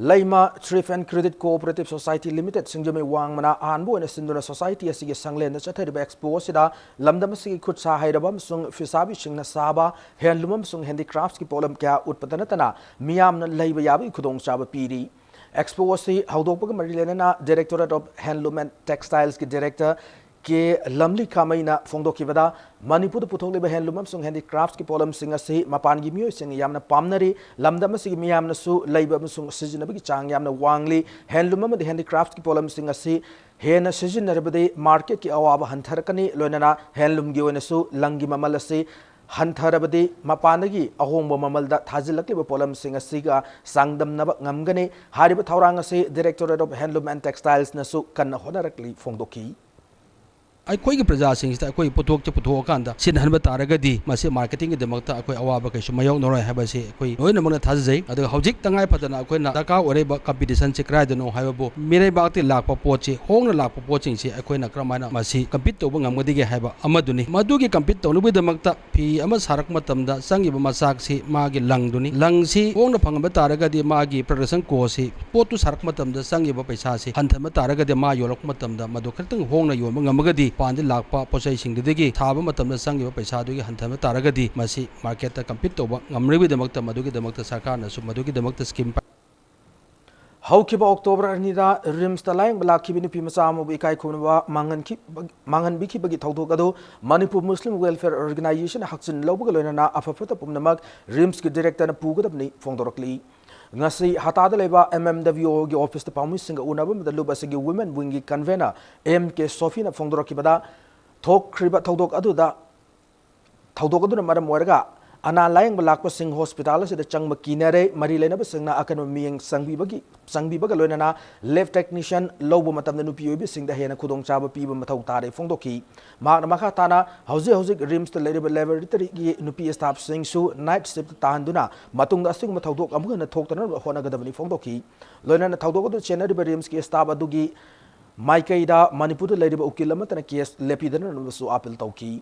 ꯂꯩꯃ Thrift and Credit Cooperative Society Limited ꯁꯤꯡꯖꯃꯩ ꯋꯥꯡꯃꯅ ꯑꯍꯥꯟꯕ ꯑꯣꯏꯅ ꯁꯤꯟꯗꯨꯅ society ꯑꯁꯤꯒꯤ ꯁꯪꯂꯦꯟꯗ ꯆꯠꯊꯔꯤꯕ expo ꯑꯁꯤꯗ ꯂꯝꯗꯝ ꯑꯁꯤꯒꯤ ꯈꯨꯠ ꯁꯥ ꯍꯩꯔꯕ ꯑꯃꯁꯨꯡ ꯐꯤꯁꯥꯕꯤꯁꯤꯡꯅ ꯁꯥꯕ handloom ꯑꯃꯁꯨꯡ handicraftsꯀꯤ ꯄꯣꯠꯂꯝ ꯀꯌꯥ ꯎꯠꯄꯇ ꯅꯠꯇꯅ ꯃꯤꯌꯥꯝꯅ ꯂꯩꯕ ꯌꯥꯕꯒꯤ ꯈꯨꯗꯣꯡꯆꯥꯕ ꯄꯤꯔꯤ꯫ Expo ꯑꯁꯤ ꯍꯧꯗꯣꯛꯄꯒ ꯃꯔꯤ ꯂꯩꯅꯅ Directorate of Handloom and Textilesꯀꯤ director ꯀꯦ ꯂꯝꯂꯤ ꯈꯥꯃꯩꯅ ꯐꯣꯡꯗꯣꯛꯈꯤꯕꯗ, ꯃꯅꯤꯄꯨꯔꯗ ꯄꯨꯊꯣꯛꯂꯤꯕ handloom ꯑꯃꯁꯨꯡ handicraftsꯀꯤ ꯄꯣꯠꯂꯝꯁꯤꯡ ꯑꯁꯤ ꯃꯄꯥꯟꯒꯤ ꯃꯤꯑꯣꯏꯁꯤꯡꯅ ꯌꯥꯝꯅ ꯄꯥꯝꯅꯔꯤ꯫ ꯂꯝꯗꯝ ꯑꯁꯤꯒꯤ ꯃꯤꯌꯥꯝꯅꯁꯨ ꯂꯩꯕ ꯑꯃꯁꯨꯡ ꯁꯤꯖꯤꯟꯅꯕꯒꯤ ꯆꯥꯡ ꯌꯥꯝꯅ ꯋꯥꯡꯂꯤ꯫ Handloom ꯑꯃꯗꯤ handicraftsꯀꯤ ꯄꯣꯠꯂꯝꯁꯤꯡ ꯑꯁꯤ ꯍꯦꯟꯅ ꯁꯤꯖꯤꯟꯅꯔꯕꯗꯤ marketꯀꯤ ꯑꯋꯥꯕ ꯍꯟꯊꯔꯛꯀꯅꯤ, ꯂꯣꯏꯅꯅ handloomꯒꯤ ꯑꯣꯏꯅꯁꯨ ꯂꯪꯒꯤ ꯃꯃꯜ ꯑꯁꯤ ꯍꯟꯊꯔꯕꯗꯤ ꯃꯄꯥꯟꯗꯒꯤ ꯑꯍꯣꯡꯕ ꯃꯃꯜꯗ ꯊꯥꯖꯤꯜꯂꯛꯂꯤꯕ ꯄꯣꯠꯂꯝꯁꯤꯡ ꯑꯁꯤꯒ ꯆꯥꯡꯗꯝꯅꯕ ꯉꯝꯒꯅꯤ꯫ ꯍꯥꯏꯔꯤꯕ ꯊꯧꯔꯥꯡ ꯑꯁꯤ Directorate of Handloom and Textilesꯅꯁꯨ ꯀꯟꯅ ꯍꯣꯠꯅꯔꯛꯂꯤ ꯐꯣꯡꯗꯣꯛꯈꯤ꯫ ꯑꯩꯈꯣꯏꯒꯤ ꯄ꯭ꯔꯖꯥꯁꯤꯡꯁꯤꯗ ꯑꯩꯈꯣꯏ ꯄꯣꯠꯊꯣꯛꯁꯦ ꯄꯨꯊꯣꯛꯑꯀꯥꯟꯗ ꯁꯤꯠꯍꯟꯕ ꯇꯥꯔꯒꯗꯤ ꯃꯁꯤ marketingꯒꯤꯗꯃꯛꯇ ꯑꯩꯈꯣꯏ ꯑꯋꯥꯕ ꯀꯩꯁꯨ ꯃꯥꯌꯣꯛꯅꯔꯣꯏ ꯍꯥꯏꯕꯁꯤ ꯑꯩꯈꯣꯏ ꯂꯣꯏꯅꯃꯛꯅ ꯊꯥꯖꯖꯩ꯫ ꯑꯗꯨꯒ ꯍꯧꯖꯤꯛ ꯇꯉꯥꯏ ꯐꯗꯅ ꯑꯩꯈꯣꯏꯅ ꯗꯔꯀꯥꯔ ꯑꯣꯏꯔꯛꯏꯕ competitionꯁꯦ ꯀꯗꯥꯏꯗꯅꯣ ꯍꯥꯏꯕꯕꯨ ꯃꯤꯔꯩꯕꯥꯛꯇꯒꯤ ꯂꯥꯛꯄ ꯄꯣꯠꯁꯤ, ꯍꯣꯡꯅ ꯂꯥꯛꯄ ꯄꯣꯠꯁꯤꯡꯁꯤ ꯑꯩꯈꯣꯏꯅ ꯀꯔꯝꯍꯥꯏꯅ ꯃꯁꯤ compete ꯇꯧꯕ ꯉꯝꯒꯗꯒꯦ ꯍꯥꯏꯕ ꯑꯃꯗꯨꯅꯤ꯫ ꯃꯗꯨꯒꯤ compete ꯇꯧꯅꯕꯒꯤꯗꯃꯛꯇ ꯐꯤ ꯑꯃ ꯁꯥꯔꯛꯄ ꯃꯇꯝꯗ ꯆꯪꯉꯤꯕ ꯃꯆꯥꯛꯁꯤ ꯃꯥꯒꯤ ꯂꯪꯗꯨꯅꯤ꯫ ꯂꯪꯁꯤ ꯍꯣꯡꯅ ꯐꯪꯍꯟꯕ ꯇꯥꯔꯒꯗꯤ ꯃꯥꯒꯤ production costꯁꯤ, ꯄꯣꯠꯇꯨ ꯁꯥꯔꯛꯄ ꯃꯇꯝꯗ ꯆꯪꯉꯤꯕ ꯄꯩꯁꯥꯁꯤ ꯍꯟꯊꯍꯟꯕ ꯇꯥꯔꯒꯗꯤ ꯃꯥ ꯌꯣꯜꯂꯛꯄ ꯃꯇꯝꯗ ꯃꯗꯨ ꯈꯤꯇꯪ ꯍꯣꯡꯅ ꯌꯣꯟꯕ ꯉꯝꯃꯒꯗꯤ ꯃꯄꯥꯟꯗ ꯂꯥꯛꯄ ꯄꯣꯠꯆꯩꯁꯤꯡꯗꯨꯗꯒꯤ ꯁꯥꯕ ꯃꯇꯝꯗ ꯆꯪꯉꯤꯕ ꯄꯩꯁꯥꯗꯨꯒꯤ ꯍꯟꯊꯍꯟꯕ ꯇꯥꯔꯒꯗꯤ ꯃꯁꯤ marketꯇ compete ꯇꯧꯕ ꯉꯝꯅꯕꯒꯤꯗꯃꯛꯇ ꯃꯗꯨꯒꯤꯗꯃꯛꯇ ꯁꯔꯀꯥꯔꯅꯁꯨ ꯃꯗꯨꯒꯤꯗꯃꯛꯇ scheme ꯄꯥꯏ꯫ ꯍꯧꯈꯤꯕ ꯑꯣꯛꯇꯣꯕꯔ ꯑꯅꯤꯗ RIMSꯇ ꯂꯥꯌꯦꯡꯕ ꯂꯥꯛꯈꯤꯕ ꯅꯨꯄꯤ ꯃꯆꯥ ꯑꯃꯕꯨ ꯏꯀꯥꯏ ꯈꯨꯝꯅꯕ ꯃꯥꯡꯍꯟꯈꯤ-, ꯃꯥꯡꯍꯟꯕꯤꯈꯤꯕꯒꯤ ꯊꯧꯗꯣꯛ ꯑꯗꯨ ꯃꯅꯤꯄꯨꯔ ꯃꯨꯁꯂꯤꯝ welfare organizationꯅ ꯍꯛꯆꯤꯟ ꯂꯧꯕꯒ ꯂꯣꯏꯅꯅ ꯑꯐ ꯐꯠꯇ ꯄꯨꯝꯅꯃꯛ RIMSꯀꯤ directorꯅ ꯄꯨꯒꯗꯕꯅꯤ ꯐꯣꯡꯗꯣꯔꯛꯂꯤ꯫ ꯉꯁꯤ ꯍꯇꯥꯗ ꯂꯩꯕ MMWOꯒꯤ officeꯇ ꯄꯥꯎꯃꯤꯁꯤꯡꯒ ꯎꯅꯕ ꯑꯃꯗ ꯂꯨꯞ ꯑꯁꯤꯒꯤ women wingꯒꯤ convener M K ꯁꯣꯐꯤꯅ ꯐꯣꯡꯗꯣꯔꯛꯈꯤꯕꯗ, ꯊꯣꯛꯈ꯭ꯔꯤꯕ ꯊꯧꯗꯣꯛ ꯑꯗꯨꯗ ꯊꯧꯗꯣꯛ ꯑꯗꯨꯅ ꯃꯔꯝ ꯑꯣꯏꯔꯒ ꯑꯅꯥ ꯂꯥꯌꯦꯡꯕ ꯂꯥꯛꯄꯁꯤꯡ ꯍꯣꯁꯄꯤꯇꯥꯜ ꯑꯁꯤꯗ ꯆꯪꯕ ꯀꯤꯅꯔꯦ꯫ ꯃꯔꯤ ꯂꯩꯅꯕꯁꯤꯡꯅ ꯑꯀꯟꯕ ꯃꯤꯠꯌꯦꯡ ꯆꯪꯕꯤꯕꯒꯤ, ꯆꯪꯕꯤꯕꯒ ꯂꯣꯏꯅꯅ ꯂꯦꯕ ꯇꯦꯛꯅꯤꯁꯤꯌꯟ ꯂꯧꯕ ꯃꯇꯝꯗ ꯅꯨꯄꯤ ꯑꯣꯏꯕꯤꯁꯤꯡꯗ ꯍꯦꯟꯅ ꯈꯨꯗꯣꯡꯆꯥꯕ ꯄꯤꯕ ꯃꯊꯧ ꯇꯥꯔꯦ ꯐꯣꯡꯗꯣꯛꯈꯤ꯫ ꯃꯍꯥꯛꯅ ꯃꯈꯥ ꯇꯥꯅ ꯍꯧꯖꯤꯛ ꯍꯧꯖꯤꯛ ꯔꯤꯝꯁꯇ ꯂꯩꯔꯤꯕ ꯂꯦꯕꯣꯔꯦꯇꯔꯤꯒꯤ ꯅꯨꯄꯤ ꯁ꯭ꯇꯥꯐꯁꯤꯡꯁꯨ ꯅꯥꯏꯠ ꯁꯤꯐꯇ ꯇꯥꯍꯟꯗꯨꯅ ꯃꯇꯨꯡꯗ ꯑꯁꯤꯒꯨꯝꯕ ꯊꯧꯗꯣꯛ ꯑꯃꯨꯛ ꯍꯟꯅ ꯊꯣꯛꯇꯅꯕ ꯍꯣꯠꯅꯒꯗꯕꯅꯤ ꯐꯣꯡꯗꯣꯛꯈꯤ꯫ ꯂꯣꯏꯅꯅ ꯊꯧꯗꯣꯛ ꯑꯗꯨ ꯆꯦꯟꯅꯔꯤꯕ ꯔꯤꯝꯁꯀꯤ ꯁ꯭ꯇꯥꯐ ꯑꯗꯨꯒꯤ ꯃꯥꯏꯀꯩꯗ ꯃꯅꯤꯄꯨꯔꯗ ꯂꯩꯔꯤꯕ ꯎꯀꯤꯜ ꯑꯃꯠꯇꯅ ꯀꯦꯁ ꯂꯦꯞꯄꯤꯗꯅꯕꯁꯨ ꯑꯥꯄꯤꯜ ꯇꯧꯈꯤ꯫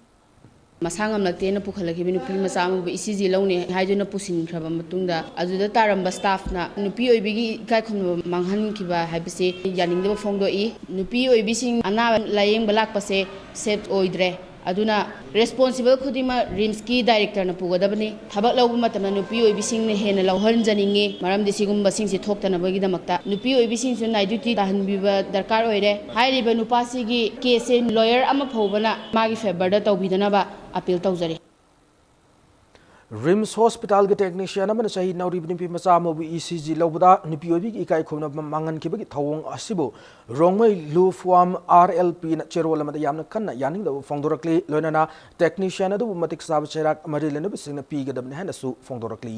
ꯃꯁꯥ ꯉꯝꯂꯛꯇꯦꯅ ꯄꯨꯈꯠꯂꯛꯈꯤꯕ ꯅꯨꯄꯤ ꯃꯆꯥ ꯑꯃꯕꯨ ꯏ ꯁꯤ ꯖꯤ ꯂꯧꯅꯦ ꯍꯥꯏꯗꯨꯅ ꯄꯨꯁꯤꯟꯈ꯭ꯔꯕ ꯃꯇꯨꯡꯗ, ꯑꯗꯨꯗ ꯇꯥꯔꯝꯕ ꯁ꯭ꯇꯥꯐꯅ ꯅꯨꯄꯤ ꯑꯣꯏꯕꯤꯒꯤ ꯏꯀꯥꯏ ꯈꯨꯝꯅꯕ ꯃꯥꯡꯍꯟꯈꯤꯕ ꯍꯥꯏꯕꯁꯤ ꯌꯥꯅꯤꯡꯗꯕ ꯐꯣꯡꯗꯣꯛꯏ꯫ ꯅꯨꯄꯤ ꯑꯣꯏꯕꯤꯁꯤꯡ ꯑꯅꯥꯕ ꯂꯥꯌꯦꯡꯕ ꯂꯥꯛꯄꯁꯦ ꯁꯦꯐ ꯑꯣꯏꯗ꯭ꯔꯦ꯫ ꯑꯗꯨꯅ ꯔꯦꯁꯄꯣꯟꯁꯤꯕꯜ ꯈꯨꯗꯤꯡꯃꯛ ꯔꯤꯝꯁꯀꯤ ꯗꯥꯏꯔꯦꯛꯇꯔꯅ ꯄꯨꯒꯗꯕꯅꯤ꯫ ꯊꯕꯛ ꯂꯧꯕ ꯃꯇꯝꯗ ꯅꯨꯄꯤ ꯑꯣꯏꯕꯤꯁꯤꯡꯅ ꯍꯦꯟꯅ ꯂꯧꯍꯟꯖꯅꯤꯡꯉꯤ, ꯃꯔꯝꯗꯤ ꯁꯤꯒꯨꯝꯕꯁꯤꯡꯁꯤ ꯊꯣꯛꯇꯅꯕꯒꯤꯗꯃꯛꯇ ꯅꯨꯄꯤ ꯑꯣꯏꯕꯤꯁꯤꯡꯁꯨ ꯅꯥꯏꯠ ꯗ꯭ꯌꯨꯇꯤ ꯇꯥꯍꯟꯕꯤꯕ ꯗꯔꯀꯥꯔ ꯑꯣꯏꯔꯦ꯫ ꯍꯥꯏꯔꯤꯕ ꯅꯨꯄꯥꯁꯤꯒꯤ ꯀꯦꯁꯁꯦ ꯂꯣꯌꯔ ꯑꯃ ꯐꯥꯎꯕꯅ ꯃꯥꯒꯤ ꯐꯦꯚꯔꯗ ꯇꯧꯕꯤꯗꯅꯕ ꯑꯄꯤꯜ ꯇꯧꯖꯔꯤ꯫ ꯔꯤꯝꯁ ꯍꯣꯁꯄꯤꯇꯥꯜꯒꯤ ꯇꯦꯛꯅꯤꯁꯤꯌꯥꯟ ꯑꯃꯅ ꯆꯍꯤ ꯅꯧꯔꯤꯕ ꯅꯨꯄꯤ ꯃꯆꯥ ꯑꯃꯕꯨ ꯏ ꯁꯤ ꯖꯤ ꯂꯧꯕꯗ ꯅꯨꯄꯤ ꯑꯣꯏꯕꯤꯒꯤ ꯏꯀꯥꯏ ꯈꯨꯝꯅꯕ ꯃꯥꯡꯍꯟꯈꯤꯕꯒꯤ ꯊꯧꯑꯣꯡ ꯑꯁꯤꯕꯨ ꯔꯣꯡꯃꯩ ꯂꯨ ꯐꯨꯋꯥꯝ ꯑꯥꯔ ꯑꯦꯜ ꯄꯤꯅ ꯆꯦꯔꯣꯜ ꯑꯃꯗ ꯌꯥꯝꯅ ꯀꯟꯅ ꯌꯥꯅꯤꯡꯗꯕ ꯐꯣꯡꯗꯣꯔꯛꯂꯤ꯫ ꯂꯣꯏꯅꯅ ꯇꯦꯛꯅꯤꯁꯤꯌꯥꯟ ꯑꯗꯨꯕꯨ ꯃꯇꯤꯛ ꯆꯥꯕ ꯆꯩꯔꯥꯛ ꯃꯔꯤ ꯂꯩꯅꯕꯁꯤꯡꯅ ꯄꯤꯒꯗꯕꯅꯤ ꯍꯥꯏꯅꯁꯨ ꯐꯣꯡꯗꯣꯔꯛꯂꯤ꯫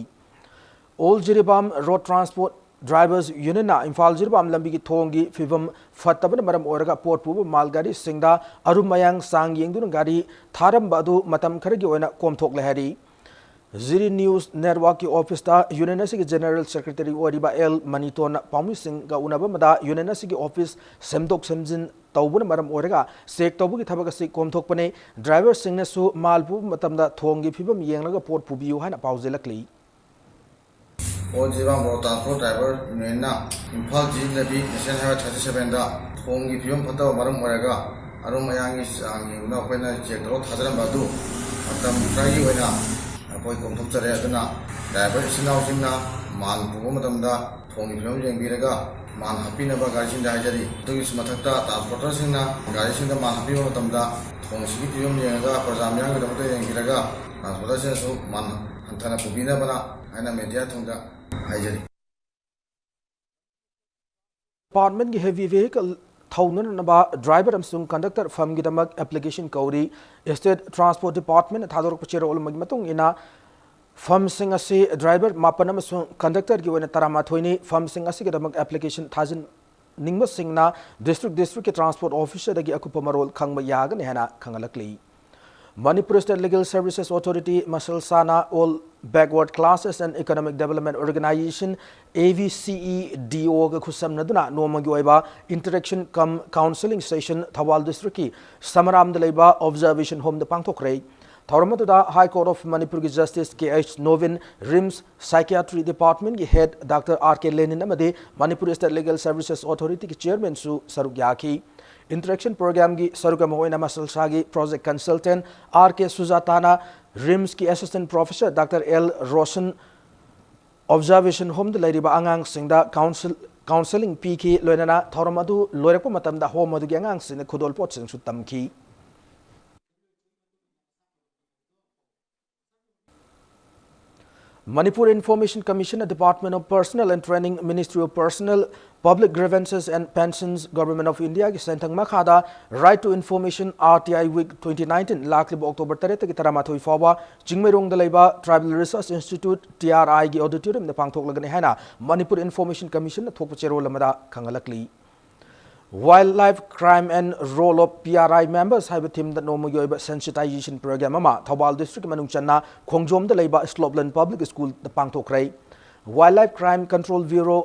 All Jiribam road transport drivers ꯌꯨꯅꯤꯌꯟꯅ ꯏꯝꯐꯥꯜ ꯖꯤꯔꯤꯕꯥꯝ ꯂꯝꯕꯤꯒꯤ ꯊꯣꯡꯒꯤ ꯐꯤꯕꯝ ꯐꯠꯇꯕꯅ ꯃꯔꯝ ꯑꯣꯏꯔꯒ ꯄꯣꯠ ꯄꯨꯕ ꯃꯥꯜ ꯒꯥꯔꯤꯁꯤꯡꯗ ꯑꯔꯨꯝ ꯑꯌꯥꯡ ꯆꯥꯡ ꯌꯦꯡꯗꯨꯅ ꯒꯥꯔꯤ ꯊꯥꯔꯝꯕ ꯑꯗꯨ ꯃꯇꯝ ꯈꯔꯒꯤ ꯑꯣꯏꯅ ꯀꯣꯝꯊꯣꯛꯂꯦ ꯍꯥꯏꯔꯤ꯫ ꯖꯤꯔꯤ ꯅ꯭ꯌꯨꯁ ꯅꯦꯠꯋꯥꯔꯛꯀꯤ ꯑꯣꯐꯤꯁꯇ ꯌꯨꯅꯤꯌꯟ ꯑꯁꯤꯒꯤ ꯖꯦꯅꯔꯦꯜ ꯁꯦꯀ꯭ꯔꯦꯇꯔꯤ ꯑꯣꯏꯔꯤꯕ ꯑꯦꯜ ꯃꯅꯤꯇꯣꯟꯅ ꯄꯥꯎꯃꯤꯁꯤꯡꯒ ꯎꯅꯕ ꯑꯃꯗ ꯌꯨꯅꯤꯌꯟ ꯑꯁꯤꯒꯤ ꯑꯣꯐꯤꯁ ꯁꯦꯝꯗꯣꯛ ꯁꯦꯝꯖꯤꯟ ꯇꯧꯕꯅ ꯃꯔꯝ ꯑꯣꯏꯔꯒ ꯆꯦꯛ ꯇꯧꯕꯒꯤ ꯊꯕꯛ ꯑꯁꯤ ꯀꯣꯝꯊꯣꯛꯄꯅꯤ꯫ ꯗ꯭ꯔꯥꯏꯚꯔꯁꯤꯡꯅꯁꯨ ꯃꯥꯜ ꯄꯨꯕ ꯃꯇꯝꯗ ꯊꯣꯡꯒꯤ ꯐꯤꯕꯝ ꯌꯦꯡꯂꯒ ꯄꯣꯠ ꯄꯨꯕꯤꯌꯨ ꯍꯥꯏꯅ ꯄꯥꯎꯖꯦꯜꯂꯛꯂꯤ꯫ All Jiribam road transport driver ꯌꯨꯅꯤꯌꯟꯅ ꯏꯝꯐꯥꯜ ꯖꯤꯔꯤ ꯂꯝꯕꯤ ꯅꯦꯁꯅꯦꯜ ꯍꯥꯏꯋꯦ ꯊꯥꯔꯇꯤ ꯁꯚꯦꯟꯗ ꯊꯣꯡꯒꯤ ꯐꯤꯕꯝ ꯐꯠꯇꯕ ꯃꯔꯝ ꯑꯣꯏꯔꯒ ꯑꯔꯨꯝ ꯑꯌꯥꯡꯒꯤ ꯆꯥꯡ ꯌꯦꯡꯗꯨꯅ ꯑꯩꯈꯣꯏꯅ ꯆꯦꯛ ꯇꯧꯔ ꯊꯥꯖꯔꯝꯕ ꯑꯗꯨ ꯃꯇꯝ ꯈꯔꯒꯤ ꯑꯣꯏꯅ ꯑꯩꯈꯣꯏ ꯀꯣꯝꯊꯣꯛꯆꯔꯦ꯫ ꯑꯗꯨꯅ ꯗ꯭ꯔꯥꯏꯚꯔ ꯏꯆꯤꯟ ꯏꯅꯥꯎꯁꯤꯡꯅ ꯃꯥꯜ ꯄꯨꯕ ꯃꯇꯝꯗ ꯊꯣꯡꯒꯤ ꯐꯤꯕꯝ ꯌꯦꯡꯕꯤꯔꯒ ꯃꯥꯜ ꯍꯥꯞꯄꯤꯅꯕ ꯒꯥꯔꯤꯁꯤꯡꯗ ꯍꯥꯏꯖꯔꯤ꯫ ꯑꯗꯨꯒꯤ ꯃꯊꯛꯇ ꯇ꯭ꯔꯥꯟꯁꯄꯣꯔꯇꯔꯁꯤꯡꯅ ꯒꯥꯔꯤꯁꯤꯡꯗ ꯃꯥꯜ ꯍꯥꯞꯄꯤꯕ ꯃꯇꯝꯗ ꯊꯣꯡꯁꯤꯒꯤ ꯐꯤꯕꯝ ꯌꯦꯡꯉꯒ ꯄ꯭ꯔꯖꯥ ꯃꯤꯌꯥꯝꯒꯤꯗꯃꯛꯇ ꯌꯦꯡꯕꯤꯔꯒ ꯇ꯭ꯔꯥꯟꯁꯄꯣꯔꯇꯔꯁꯤꯡꯅꯁꯨ ꯃꯥꯜ ꯍꯟꯊꯅ ꯄꯨꯕꯤꯅꯕꯅ ꯍꯥꯏꯅ ꯃꯦꯗꯤꯌꯥ ꯊꯣꯡꯗ ꯍꯥꯏꯖꯔꯤ꯫ ꯗꯤꯄꯥꯔꯠꯃꯦꯟꯒꯤ ꯍꯦꯚꯤ ꯚꯦꯍꯤꯀꯜ ꯊꯧꯅꯅꯕ ꯗ꯭ꯔꯥꯏꯚꯔ ꯑꯃꯁꯨꯡ ꯀꯟꯗꯛꯇꯔ ꯐꯝꯒꯤꯗꯃꯛ ꯑꯦꯄ꯭ꯂꯤꯀꯦꯁꯟ ꯀꯧꯔꯤ꯫ ꯁ꯭ꯇꯦꯠ ꯇ꯭ꯔꯥꯟꯁꯄꯣꯔꯠ ꯗꯤꯄꯥꯔꯠꯃꯦꯟꯅ ꯊꯥꯗꯣꯔꯛꯄ ꯆꯦꯔꯣꯜ ꯑꯃꯒꯤ ꯃꯇꯨꯡ ꯏꯟꯅ, ꯐꯝꯁꯤꯡ ꯑꯁꯤ ꯗ꯭ꯔꯥꯏꯚꯔ ꯃꯥꯄꯟ ꯑꯃꯁꯨꯡ ꯀꯟꯗꯛꯇꯔꯒꯤ ꯑꯣꯏꯅ ꯇꯔꯥꯃꯥꯊꯣꯏꯅꯤ꯫ ꯐꯝꯁꯤꯡ ꯑꯁꯤꯒꯤꯗꯃꯛ ꯑꯦꯄ꯭ꯂꯤꯀꯦꯁꯟ ꯊꯥꯖꯤꯟꯅꯤꯡꯕꯁꯤꯡꯅ ꯗꯤꯁꯇ꯭ꯔꯤꯛ ꯗꯤꯁꯇ꯭ꯔꯤꯛꯀꯤ ꯇ꯭ꯔꯥꯟꯁꯄꯣꯔꯠ ꯑꯣꯐꯤꯁꯔꯗꯒꯤ ꯑꯀꯨꯞꯄ ꯃꯔꯣꯜ ꯈꯪꯕ ꯌꯥꯒꯅꯤ ꯍꯥꯏꯅ ꯈꯪꯍꯜꯂꯛꯂꯤ꯫ Manipur State Legal Services Authority, ꯃꯁꯜꯁꯥꯅ All Backward Classes and Economic Development Organization, A B C E D O ꯒ ꯈꯨꯠꯁꯝꯅꯗꯨꯅ ꯅꯣꯡꯃꯒꯤ ꯑꯣꯏꯕ interaction cum counseling session Thoubal ꯗꯤꯁꯇ꯭ꯔꯤꯛꯀꯤ ꯁꯃꯔꯥꯝꯗ ꯂꯩꯕ ꯑꯣꯕꯖꯔꯕꯦꯁꯟ ꯍꯣꯝꯗ ꯄꯥꯡꯊꯣꯛꯈ꯭ꯔꯦ꯫ ꯊꯧꯔꯝ ꯑꯗꯨꯗ ꯍꯥꯏ ꯀꯣꯔꯠ ꯑꯣꯐ ꯃꯅꯤꯄꯨꯔꯒꯤ justice K H Nobin, RIMS psychiatry ꯗꯤꯄꯥꯔꯠꯃꯦꯟꯒꯤ head doctor R K Lenin ꯑꯃꯗꯤ ꯃꯅꯤꯄꯨꯔ ꯁ꯭ꯇꯦꯠ ꯂꯤꯒꯦꯜ ꯁꯔꯚꯤꯁꯦꯁ ꯑꯣꯊꯣꯔꯤꯇꯤꯒꯤ ꯆꯤꯌꯔꯃꯦꯟꯁꯨ ꯁꯔꯨꯛ ꯌꯥꯈꯤ꯫ Interaction programꯒꯤ ꯁꯔꯨꯛ ꯑꯃ ꯑꯣꯏꯅ ꯃꯁꯜꯁꯥꯒꯤ ꯄ꯭ꯔꯣꯖꯦꯛ ꯀꯟꯁꯜꯇꯦꯟꯠ ꯑꯥꯔ ꯀꯦ ꯁꯨꯖꯥꯇꯥꯅ ꯔꯤꯝꯁꯀꯤ assistant professor doctor L Roshan observation ꯍꯣꯝꯗ ꯂꯩꯔꯤꯕ ꯑꯉꯥꯡꯁꯤꯡꯗ ꯀꯥꯎꯟꯁꯤꯜ-, ꯀꯥꯎꯟꯁꯦꯂꯤꯡ ꯄꯤꯈꯤ꯫ ꯂꯣꯏꯅꯅ ꯊꯧꯔꯝ ꯑꯗꯨ ꯂꯣꯏꯔꯛꯄ ꯃꯇꯝꯗ ꯍꯣꯝ ꯑꯗꯨꯒꯤ ꯑꯉꯥꯡꯁꯤꯡꯅ ꯈꯨꯗꯣꯜꯄꯣꯠꯁꯤꯡꯁꯨ ꯇꯝꯈꯤ꯫ Manipur Information Commission, Department of Personnel and Training, Ministry of Personnel, Public Grievances and Pensions, Government of Indiaꯒꯤ ꯁꯦꯟꯊꯪ ꯃꯈꯥꯗ Right to Information, R T I Week twenty nineteen, ꯂꯥꯛꯂꯤꯕ ꯑꯣꯛꯇꯣꯕꯔ ꯇꯔꯦꯠꯇꯒꯤ ꯇꯔꯥꯃꯥꯊꯣꯏ ꯐꯥꯎꯕ ꯆꯤꯡꯃꯩꯔꯣꯡꯗ ꯂꯩꯕ Tribal Research Institute, T R Iꯒꯤ auditoriumꯗ ꯄꯥꯡꯊꯣꯛꯂꯒꯅꯤ ꯍꯥꯏꯅ Manipur Information Commissionꯅ ꯊꯣꯛꯄ ꯆꯦꯔꯣꯜ ꯑꯃꯗ ꯈꯪꯍꯜꯂꯛꯂꯤ꯫ Wildlife Crime and Role of P R I Members ꯍꯥꯏꯕ themeꯗ ꯅꯣꯡꯃꯒꯤ ꯑꯣꯏꯕ sensitization program ꯑꯃ ꯊꯧꯕꯥꯜ ꯗꯤꯁꯇ꯭ꯔꯤꯛꯀꯤ ꯃꯅꯨꯡ ꯆꯟꯅ ꯈꯣꯡꯖꯣꯝꯗ ꯂꯩꯕ ꯁ꯭ꯂꯣꯞꯂꯦꯟ ꯄꯕ꯭ꯂꯤꯛ ꯁ꯭ꯀꯨꯜꯗ ꯄꯥꯡꯊꯣꯛꯈ꯭ꯔꯦ꯫ Wildlife Crime Control Bureau,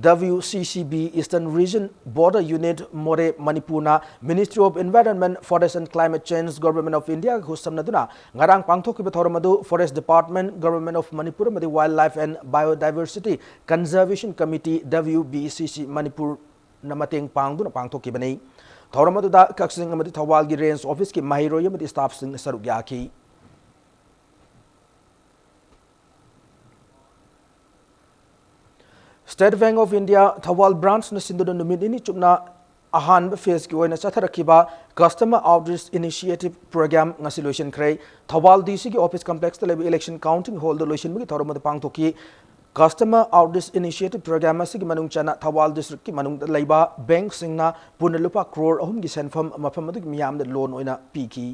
W C C B, Eastern Region Border Unit, ꯃꯣꯔꯦ, ꯃꯅꯤꯄꯨꯔꯅ Ministry of Environment, Forest and Climate Change, Government of Indiaꯒ ꯈꯨꯠꯁꯝꯅꯗꯨꯅ ꯉꯔꯥꯡ ꯄꯥꯡꯊꯣꯛꯈꯤꯕ ꯊꯧꯔꯝ ꯑꯗꯨ Forest Department, Government of Manipur ꯑꯃꯗꯤ Wildlife and Biodiversity Conservation Committee, W B C C, Manipur ꯅ ꯃꯇꯦꯡ ꯄꯥꯡꯗꯨꯅ ꯄꯥꯡꯊꯣꯛꯈꯤꯕꯅꯤ꯫ ꯊꯧꯔꯝ ꯑꯗꯨꯗ ꯀꯛꯆꯤꯡ ꯑꯃꯗꯤ ꯊꯧꯕꯥꯜꯒꯤ ꯔꯦꯟꯖ ꯑꯣꯐꯤꯁꯀꯤ ꯃꯍꯩꯔꯣꯏ ꯑꯃꯗꯤ ꯁ꯭ꯇꯥꯐꯁꯤꯡꯅ ꯁꯔꯨꯛ ꯌꯥꯈꯤ꯫ State Bank of India Thoubal ꯕ꯭ꯔꯥꯟꯆꯅ ꯁꯤꯟꯗꯨꯅ ꯅꯨꯃꯤꯠ ꯅꯤꯅꯤ ꯆꯨꯞꯅ ꯑꯍꯥꯟꯕ ꯐꯦꯖꯀꯤ ꯑꯣꯏꯅ ꯆꯠꯊꯔꯛꯈꯤꯕ Customer Outreach Initiative Program ꯉꯁꯤ ꯂꯣꯏꯁꯤꯟꯈ꯭ꯔꯦ꯫ ꯊꯧꯕꯥꯜ ꯗꯤ ꯁꯤꯒꯤ ꯑꯣꯐꯤꯁ ꯀꯝꯄ꯭ꯂꯦꯛꯁꯇ ꯂꯩꯕ ꯏꯂꯦꯛꯁꯟ ꯀꯥꯎꯟꯇꯤꯡ ꯍꯣꯜꯗ ꯂꯣꯏꯁꯤꯟꯕꯒꯤ ꯊꯧꯔꯝ ꯑꯗꯨ ꯄꯥꯡꯊꯣꯛꯈꯤ꯫ Customer Outreach Initiative Program ꯑꯁꯤꯒꯤ ꯃꯅꯨꯡ ꯆꯟꯅ ꯊꯧꯕꯥꯜ ꯗꯤꯁꯇ꯭ꯔꯤꯛꯀꯤ ꯃꯅꯨꯡꯗ ꯂꯩꯕ ꯕꯦꯡꯛꯁꯤꯡꯅ ꯄꯨꯟꯅ ꯂꯨꯄꯥ ꯀ꯭ꯔꯣꯔ ꯑꯍꯨꯝꯒꯤ ꯁꯦꯟꯐꯝ ꯃꯐꯝ ꯑꯗꯨꯒꯤ ꯃꯤꯌꯥꯝꯗ ꯂꯣꯟ ꯑꯣꯏꯅ ꯄꯤꯈꯤ꯫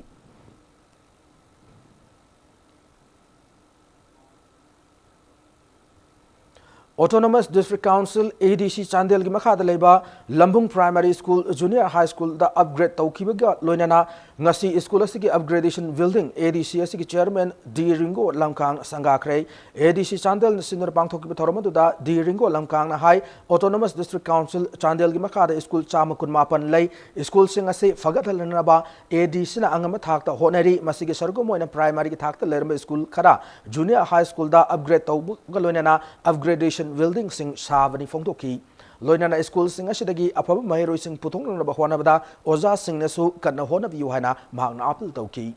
Autonomous District Council, A D C, ꯆꯥꯟꯗꯦꯜꯒꯤ ꯃꯈꯥꯗ ꯂꯩꯕ ꯂꯝꯕꯨꯡ Primary School Junior High School ꯗ upgrade ꯇꯧꯈꯤꯕꯒ ꯂꯣꯏꯅꯅ ꯉꯁꯤ school ꯑꯁꯤꯒꯤ upgradation building, A D C ꯑꯁꯤꯒꯤ chairman D ꯔꯤꯡꯒꯣ ꯂꯝꯀꯥꯡ ꯁꯪꯒꯥꯈ꯭ꯔꯦ꯫ A D C ꯆꯥꯟꯗꯦꯜꯅ ꯁꯤꯟꯗꯨꯅ ꯄꯥꯡꯊꯣꯛꯈꯤꯕ ꯊꯧꯔꯝ ꯑꯗꯨꯗ D ꯔꯤꯡꯒꯣ ꯂꯝꯀꯥꯡꯅ ꯍꯥꯏ, Autonomous District Council ꯆꯥꯟꯗꯦꯜꯒꯤ ꯃꯈꯥꯗ school ꯆꯥꯝꯃ ꯀꯨꯟꯃꯥꯄꯟ ꯂꯩ꯫ School ꯁꯤꯡ ꯑꯁꯤ ꯐꯒꯠꯍꯟꯅꯕ A D C ꯅ ꯑꯉꯝꯕ ꯊꯥꯛꯇ ꯍꯣꯠꯅꯔꯤ꯫ ꯃꯁꯤꯒꯤ ꯁꯔꯨꯛ ꯑꯃ ꯑꯣꯏꯅ primary ꯒꯤ ꯊꯥꯛꯇ ꯂꯩꯔꯝꯕ school ꯈꯔ Junior High School ꯗ upgrade ꯇꯧꯕꯒ ꯂꯣꯏꯅꯅ upgradation building ꯁꯤꯡ ꯁꯥꯕꯅꯤ ꯐꯣꯡꯗꯣꯛꯈꯤ꯫ ꯂꯣꯏꯅꯅ school ꯁꯤꯡ ꯑꯁꯤꯗꯒꯤ ꯑꯐꯕ ꯃꯍꯩꯔꯣꯏꯁꯤꯡ ꯄꯨꯊꯣꯛꯅꯅꯕ ꯍꯣꯠꯅꯕꯗ ꯑꯣꯖꯥꯁꯤꯡꯅꯁꯨ ꯀꯟꯅ ꯍꯣꯠꯅꯕꯤꯌꯨ ꯍꯥꯏꯅ ꯃꯍꯥꯛꯅ appeal ꯇꯧꯈꯤ꯫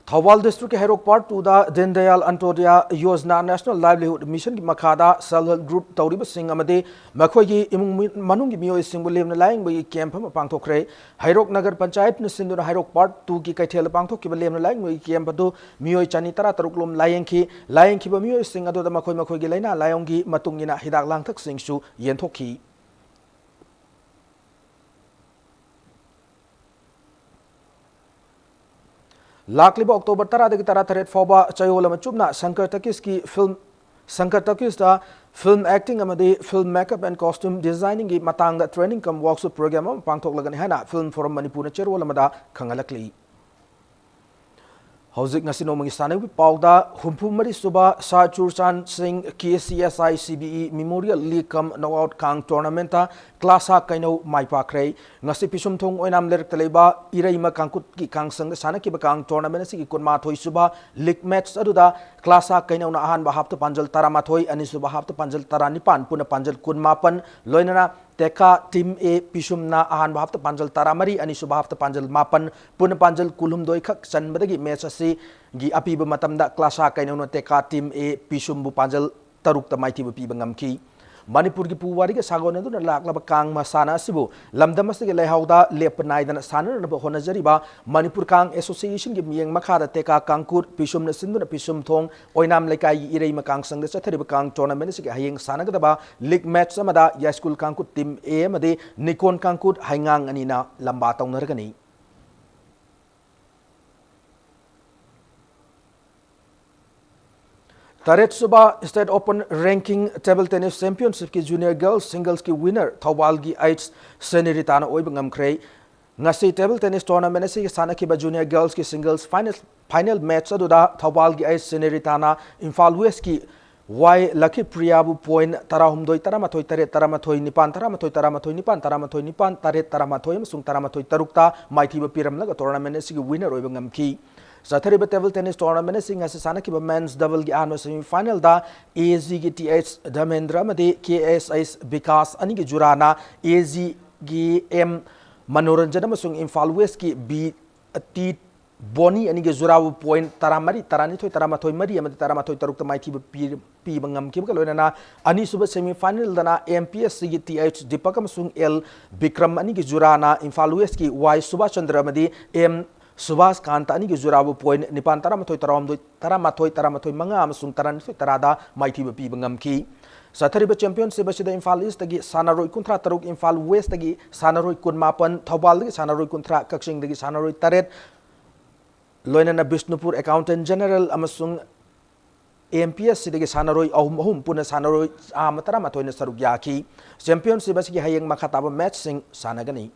ꯊꯧꯕꯥꯜ district ꯀꯤ ꯍꯩꯔꯣꯛ Part two ꯗ Deen Dayal Antyodaya Yojana National Livelihood Mission ꯒꯤ ꯃꯈꯥꯗ self help group ꯇꯧꯔꯤꯕꯁꯤꯡ ꯑꯃꯗꯤ ꯃꯈꯣꯏꯒꯤ ꯏꯃꯨꯡ ꯃꯤ-, ꯃꯅꯨꯡꯒꯤ ꯃꯤꯑꯣꯏꯁꯤꯡꯕꯨ ꯂꯦꯝꯅ ꯂꯥꯌꯦꯡꯕꯒꯤ camp ꯑꯃ ꯄꯥꯡꯊꯣꯛꯈ꯭ꯔꯦ꯫ ꯍꯩꯔꯣꯛ ꯅꯒꯔ ꯄꯟꯆꯥꯌꯠꯅ ꯁꯤꯟꯗꯨꯅ ꯍꯩꯔꯣꯛ Part two ꯒꯤ ꯀꯩꯊꯦꯜꯗ ꯄꯥꯡꯊꯣꯛꯈꯤꯕ ꯂꯦꯝꯅ ꯂꯥꯌꯦꯡꯕꯒꯤ camp ꯑꯗꯨ ꯃꯤꯑꯣꯏ ꯆꯅꯤ ꯇꯔꯥ ꯇꯔꯨꯛ ꯂꯣꯝ ꯂꯥꯌꯦꯡꯈꯤ꯫ ꯂꯥꯌꯦꯡꯈꯤꯕ ꯃꯤꯑꯣꯏꯁꯤꯡ ꯑꯗꯨꯗ ꯃꯈꯣꯏ ꯃꯈꯣꯏꯒꯤ ꯂꯥꯏꯅꯥ ꯂꯥꯏꯑꯣꯡꯒꯤ ꯃꯇꯨꯡ ꯏꯟꯅ ꯍꯤꯗꯥꯛ ꯂꯥꯡꯊꯛꯁꯤꯡꯁꯨ ꯌꯦꯟꯊꯣꯛꯈꯤ꯫ ꯂꯥꯛꯂꯤꯕ October ꯇꯔꯥꯗꯒꯤ ꯇꯔꯥꯇꯔꯦꯠ ꯐꯥꯎꯕ ꯆꯌꯣꯜ ꯑꯃ ꯆꯨꯞꯅ Shankar ꯇꯀꯤꯁꯀꯤ film, Shankar ꯇꯀꯤꯁꯇ film acting ꯑꯃꯗꯤ film makeup and costume designing ꯒꯤ ꯃꯇꯥꯡꯗ training cum workshop program ꯑꯃ ꯄꯥꯡꯊꯣꯛꯂꯒꯅꯤ ꯍꯥꯏꯅ Film Forum ꯃꯅꯤꯄꯨꯔꯅ ꯆꯦꯔꯣꯜ ꯑꯃꯗ ꯈꯪꯍꯜꯂꯛꯂꯤ꯫ ꯍꯧꯖꯤꯛ ꯉꯁꯤ ꯅꯣꯡꯃꯒꯤ ꯁꯥꯟꯅꯕꯒꯤ ꯄꯥꯎꯗ ꯍꯨꯝꯐꯨ ꯃꯔꯤ ꯁꯨꯕ ꯁꯥꯔ ꯆꯨꯔꯆꯥꯟ ꯁꯤꯡ K C S I C B E Memorial League cum Knockout ꯀꯥꯡ tournament ꯇ ꯀ꯭ꯂꯥꯁꯥ ꯀꯩꯅꯧ ꯃꯥꯏ ꯄꯥꯛꯈ꯭ꯔꯦ꯫ ꯉꯁꯤ ꯄꯤꯁꯨꯝꯊꯣꯡ ꯑꯣꯏꯅꯥꯝ ꯂꯩꯔꯛꯇ ꯂꯩꯕ ꯏꯔꯩꯃ ꯀꯥꯡꯀꯨꯠꯀꯤ ꯀꯥꯡꯁꯪꯗ ꯁꯥꯟꯅꯈꯤꯕ ꯀꯥꯡ tournament ꯑꯁꯤꯒꯤ ꯀꯨꯟꯃꯥꯊꯣꯏ ꯁꯨꯕ league match ꯑꯗꯨꯗ ꯀ꯭ꯂꯥꯁꯥ ꯀꯩꯅꯧꯅ ꯑꯍꯥꯟꯕ half ꯇ ꯄꯥꯟꯖꯜ ꯇꯔꯥꯃꯥꯊꯣꯏ, ꯑꯅꯤꯁꯨꯕ half ꯇ ꯄꯥꯟꯖꯜ ꯇꯔꯥꯅꯤꯄꯥꯟ, ꯄꯨꯟꯅ ꯄꯥꯟꯖꯜ ꯀꯨꯟꯃꯥꯄꯟ, ꯂꯣꯏꯅꯅ ꯇꯦꯀꯥ team A ꯄꯤꯁꯨꯝꯅ ꯑꯍꯥꯟꯕ half ꯇ ꯄꯥꯟꯖꯜ ꯇꯔꯥꯃꯔꯤ, ꯑꯅꯤꯁꯨꯕ half ꯇ ꯄꯥꯟꯖꯜ ꯃꯥꯄꯟ, ꯄꯨꯟꯅ ꯄꯥꯟꯖꯜ ꯀꯨꯟꯍꯨꯝꯗꯣꯏ ꯈꯛ ꯆꯟꯕꯗꯒꯤ match ꯑꯁꯤꯒꯤ ꯑꯄꯤꯕ ꯃꯇꯝꯗ ꯀ꯭ꯂꯥꯁꯥ ꯀꯩꯅꯧꯅ ꯇꯦꯀꯥ team A ꯄꯤꯁꯨꯝꯕꯨ ꯄꯥꯟꯖꯜ ꯇꯔꯨꯛꯇ ꯃꯥꯏꯊꯤꯕ ꯄꯤꯕ ꯉꯝꯈꯤ꯫ ꯃꯅꯤꯄꯨꯔꯒꯤ ꯄꯨꯋꯥꯔꯤꯒ ꯁꯥꯒꯣꯟꯅꯗꯨꯅ ꯂꯥꯛꯂꯕ ꯀꯥꯡ ꯃꯁꯥꯟꯅ ꯑꯁꯤꯕꯨ ꯂꯝꯗꯝ ꯑꯁꯤꯒꯤ ꯂꯩꯍꯥꯎꯗ ꯂꯦꯞꯄ ꯅꯥꯏꯗꯅ ꯁꯥꯟꯅꯅꯕ ꯍꯣꯠꯅꯖꯔꯤꯕ ꯃꯅꯤꯄꯨꯔ ꯀꯥꯡ ꯑꯦꯁꯣꯁꯤꯌꯦꯁꯟꯒꯤ ꯃꯤꯠꯌꯦꯡ ꯃꯈꯥꯗ ꯇꯦꯀꯥ ꯀꯥꯡꯀꯨꯠ, ꯄꯤꯁꯨꯝꯅ ꯁꯤꯟꯗꯨꯅ ꯄꯤꯁꯨꯝ ꯊꯣꯡ, ꯑꯣꯏꯅꯥꯝ ꯂꯩꯀꯥꯏꯒꯤ ꯏꯔꯩꯃ ꯀꯥꯡ ꯁꯪꯗ ꯆꯠꯊꯔꯤꯕ ꯀꯥꯡ ꯇꯣꯔꯅꯥꯃꯦꯟ ꯑꯁꯤꯒꯤ ꯍꯌꯦꯡ ꯁꯥꯟꯅꯒꯗꯕ ꯂꯤꯒ ꯃꯦꯆ ꯑꯃꯗ ꯌꯥꯏꯁ꯭ꯀꯨꯜ ꯀꯥꯡꯀꯨꯠ ꯇꯤꯝ ꯑꯦ ꯑꯃꯗꯤ ꯅꯤꯀꯣꯟ ꯀꯥꯡꯀꯨꯠ ꯍꯩꯉꯥꯡ ꯑꯅꯤꯅ ꯂꯝꯕꯥ ꯇꯧꯅꯔꯒꯅꯤ꯫ ꯇꯔꯦꯠ ꯁꯨꯕ State Open Ranking Table Tennis Championshipꯀꯤ Junior Girls Singlesꯀꯤ winner ꯊꯧꯕꯥꯜꯒꯤ ꯑꯩꯆ ꯁꯦꯅꯤꯔꯤꯇꯥꯅ ꯑꯣꯏꯕ ꯉꯝꯈ꯭ꯔꯦ꯫ ꯉꯁꯤ table tennis tournament ꯑꯁꯤꯒꯤ ꯁꯥꯟꯅꯈꯤꯕ Junior Girlsꯀꯤ singles final, final match ꯑꯗꯨꯗ ꯊꯧꯕꯥꯜꯒꯤ ꯑꯩꯆ ꯁꯦꯅꯤꯔꯤꯇꯥꯅ ꯏꯝꯐꯥꯜ Westꯀꯤ ꯋꯥꯏ ꯂꯈꯤꯄ꯭ꯔꯤꯌꯥꯕꯨ point ꯇꯔꯥꯍꯨꯝꯗꯣꯏ ꯇꯔꯥꯃꯥꯊꯣꯏ, ꯇꯔꯦꯠ ꯇꯔꯥꯃꯥꯊꯣꯏ, ꯅꯤꯄꯥꯟ ꯇꯔꯥꯃꯥꯊꯣꯏ, ꯇꯔꯥꯃꯥꯊꯣꯏ ꯅꯤꯄꯥꯟ, ꯇꯔꯦꯠ ꯇꯔꯥꯃꯥꯊꯣꯏ, ꯅꯤꯄꯥꯟ ꯇꯔꯦꯠ ꯇꯔꯥꯃꯥꯊꯣꯏ ꯑꯃꯁꯨꯡ ꯇꯔꯥꯃꯥꯊꯣꯏ ꯇꯔꯨꯛꯇ ꯃꯥꯏꯊꯤꯕ ꯄꯤꯔꯝꯂꯒ tournament ꯑꯁꯤꯒꯤ winner ꯑꯣꯏꯕ ꯉꯝꯈꯤ꯫ ꯆꯠꯊꯔꯤꯕ table tennis tournament ꯑꯁꯤ ꯉꯁꯤ ꯁꯥꯟꯅꯈꯤꯕ men's doubleꯒꯤ ꯑꯍꯥꯟꯕ semifinalꯗ ꯑꯦꯖꯤꯒꯤ ꯇꯤ ꯑꯩꯆ ꯙꯃꯦꯟꯗ꯭ꯔ ꯑꯃꯗꯤ ꯀꯦ ꯑꯦꯁ ꯑꯩꯆ ꯕꯤꯀꯥꯁ ꯑꯅꯤꯒꯤ ꯖꯨꯔꯥꯅ ꯑꯦꯖꯤꯒꯤ ꯑꯦꯝ ꯃꯅꯣꯔꯟꯖꯟ ꯑꯃꯁꯨꯡ ꯏꯝꯐꯥꯜ Westꯀꯤ ꯕꯤ ꯇꯤ ꯕꯣꯅꯤ ꯑꯅꯤꯒꯤ ꯖꯨꯔꯥꯕꯨ point ꯇꯔꯥꯃꯔꯤ, ꯇꯔꯥꯅꯤꯊꯣꯏ, ꯇꯔꯥꯃꯥꯊꯣꯏ ꯃꯔꯤ ꯑꯃꯗꯤ ꯇꯔꯥꯃꯥꯊꯣꯏ ꯇꯔꯨꯛꯇ ꯃꯥꯏꯊꯤꯕ ꯄꯤ-, ꯄꯤꯕ ꯉꯝꯈꯤꯕꯒ ꯂꯣꯏꯅꯅ ꯑꯅꯤꯁꯨꯕ semifinalꯗꯅ ꯑꯦꯝ ꯄꯤ ꯑꯦꯁ ꯁꯤꯒꯤ ꯇꯤ ꯑꯩꯆ ꯗꯤꯄꯛ ꯑꯃꯁꯨꯡ ꯑꯦꯜ ꯕꯤꯀ꯭ꯔꯝ ꯑꯅꯤꯒꯤ ꯖꯨꯔꯥꯅ ꯏꯝꯐꯥꯜ Westꯀꯤ ꯋꯥꯏ ꯁꯨꯕꯥꯁ ꯆꯟꯗ꯭ꯔ ꯑꯃꯗꯤ ꯑꯦꯝ ꯁꯨꯕꯥꯁ ꯀꯥꯟꯇ ꯑꯅꯤꯒꯤ ꯖꯨꯔꯥꯕꯨ point ꯅꯤꯄꯥꯟ ꯇꯔꯥꯃꯥꯊꯣꯏ, ꯇꯔꯥꯍꯨꯝꯗꯣꯏ, ꯇꯔꯥꯃꯥꯊꯣꯏ, ꯇꯔꯥꯃꯥꯊꯣꯏ ꯃꯉꯥ ꯑꯃꯁꯨꯡ ꯇꯔꯥꯅꯤꯊꯣꯏ ꯇꯔꯥꯗ ꯃꯥꯏꯊꯤꯕ ꯄꯤꯕ ꯉꯝꯈꯤ꯫ ꯆꯠꯊꯔꯤꯕ championship ꯑꯁꯤꯗ ꯏꯝꯐꯥꯜ Eastꯇꯒꯤ ꯁꯥꯟꯅꯔꯣꯏ ꯀꯨꯟꯊ꯭ꯔꯥ ꯇꯔꯨꯛ, ꯏꯝꯐꯥꯜ Westꯇꯒꯤ ꯁꯥꯟꯅꯔꯣꯏ ꯀꯨꯟꯃꯥꯄꯟ, ꯊꯧꯕꯥꯜꯗꯒꯤ ꯁꯥꯟꯅꯔꯣꯏ ꯀꯨꯟꯊ꯭ꯔꯥ, ꯀꯛꯆꯤꯡꯗꯒꯤ ꯁꯥꯟꯅꯔꯣꯏ ꯇꯔꯦꯠ, ꯂꯣꯏꯅꯅ ꯕꯤꯁꯅꯨꯄꯨꯔ Accountant General ꯑꯃꯁꯨꯡ ꯑꯦꯝ ꯄꯤ ꯑꯦꯁ ꯁꯤꯗꯒꯤ ꯁꯥꯟꯅꯔꯣꯏ ꯑꯍꯨꯝ ꯑꯍꯨꯝ ꯄꯨꯟꯅ ꯁꯥꯟꯅꯔꯣꯏ ꯆꯥꯝꯃ ꯇꯔꯥꯃꯥꯊꯣꯏꯅ ꯁꯔꯨꯛ ꯌꯥꯈꯤ꯫ Championship ꯑꯁꯤꯒꯤ ꯍꯌꯦꯡ ꯃꯈꯥ ꯇꯥꯕ matchꯁꯤꯡ ꯁꯥꯟꯅꯒꯅꯤ꯫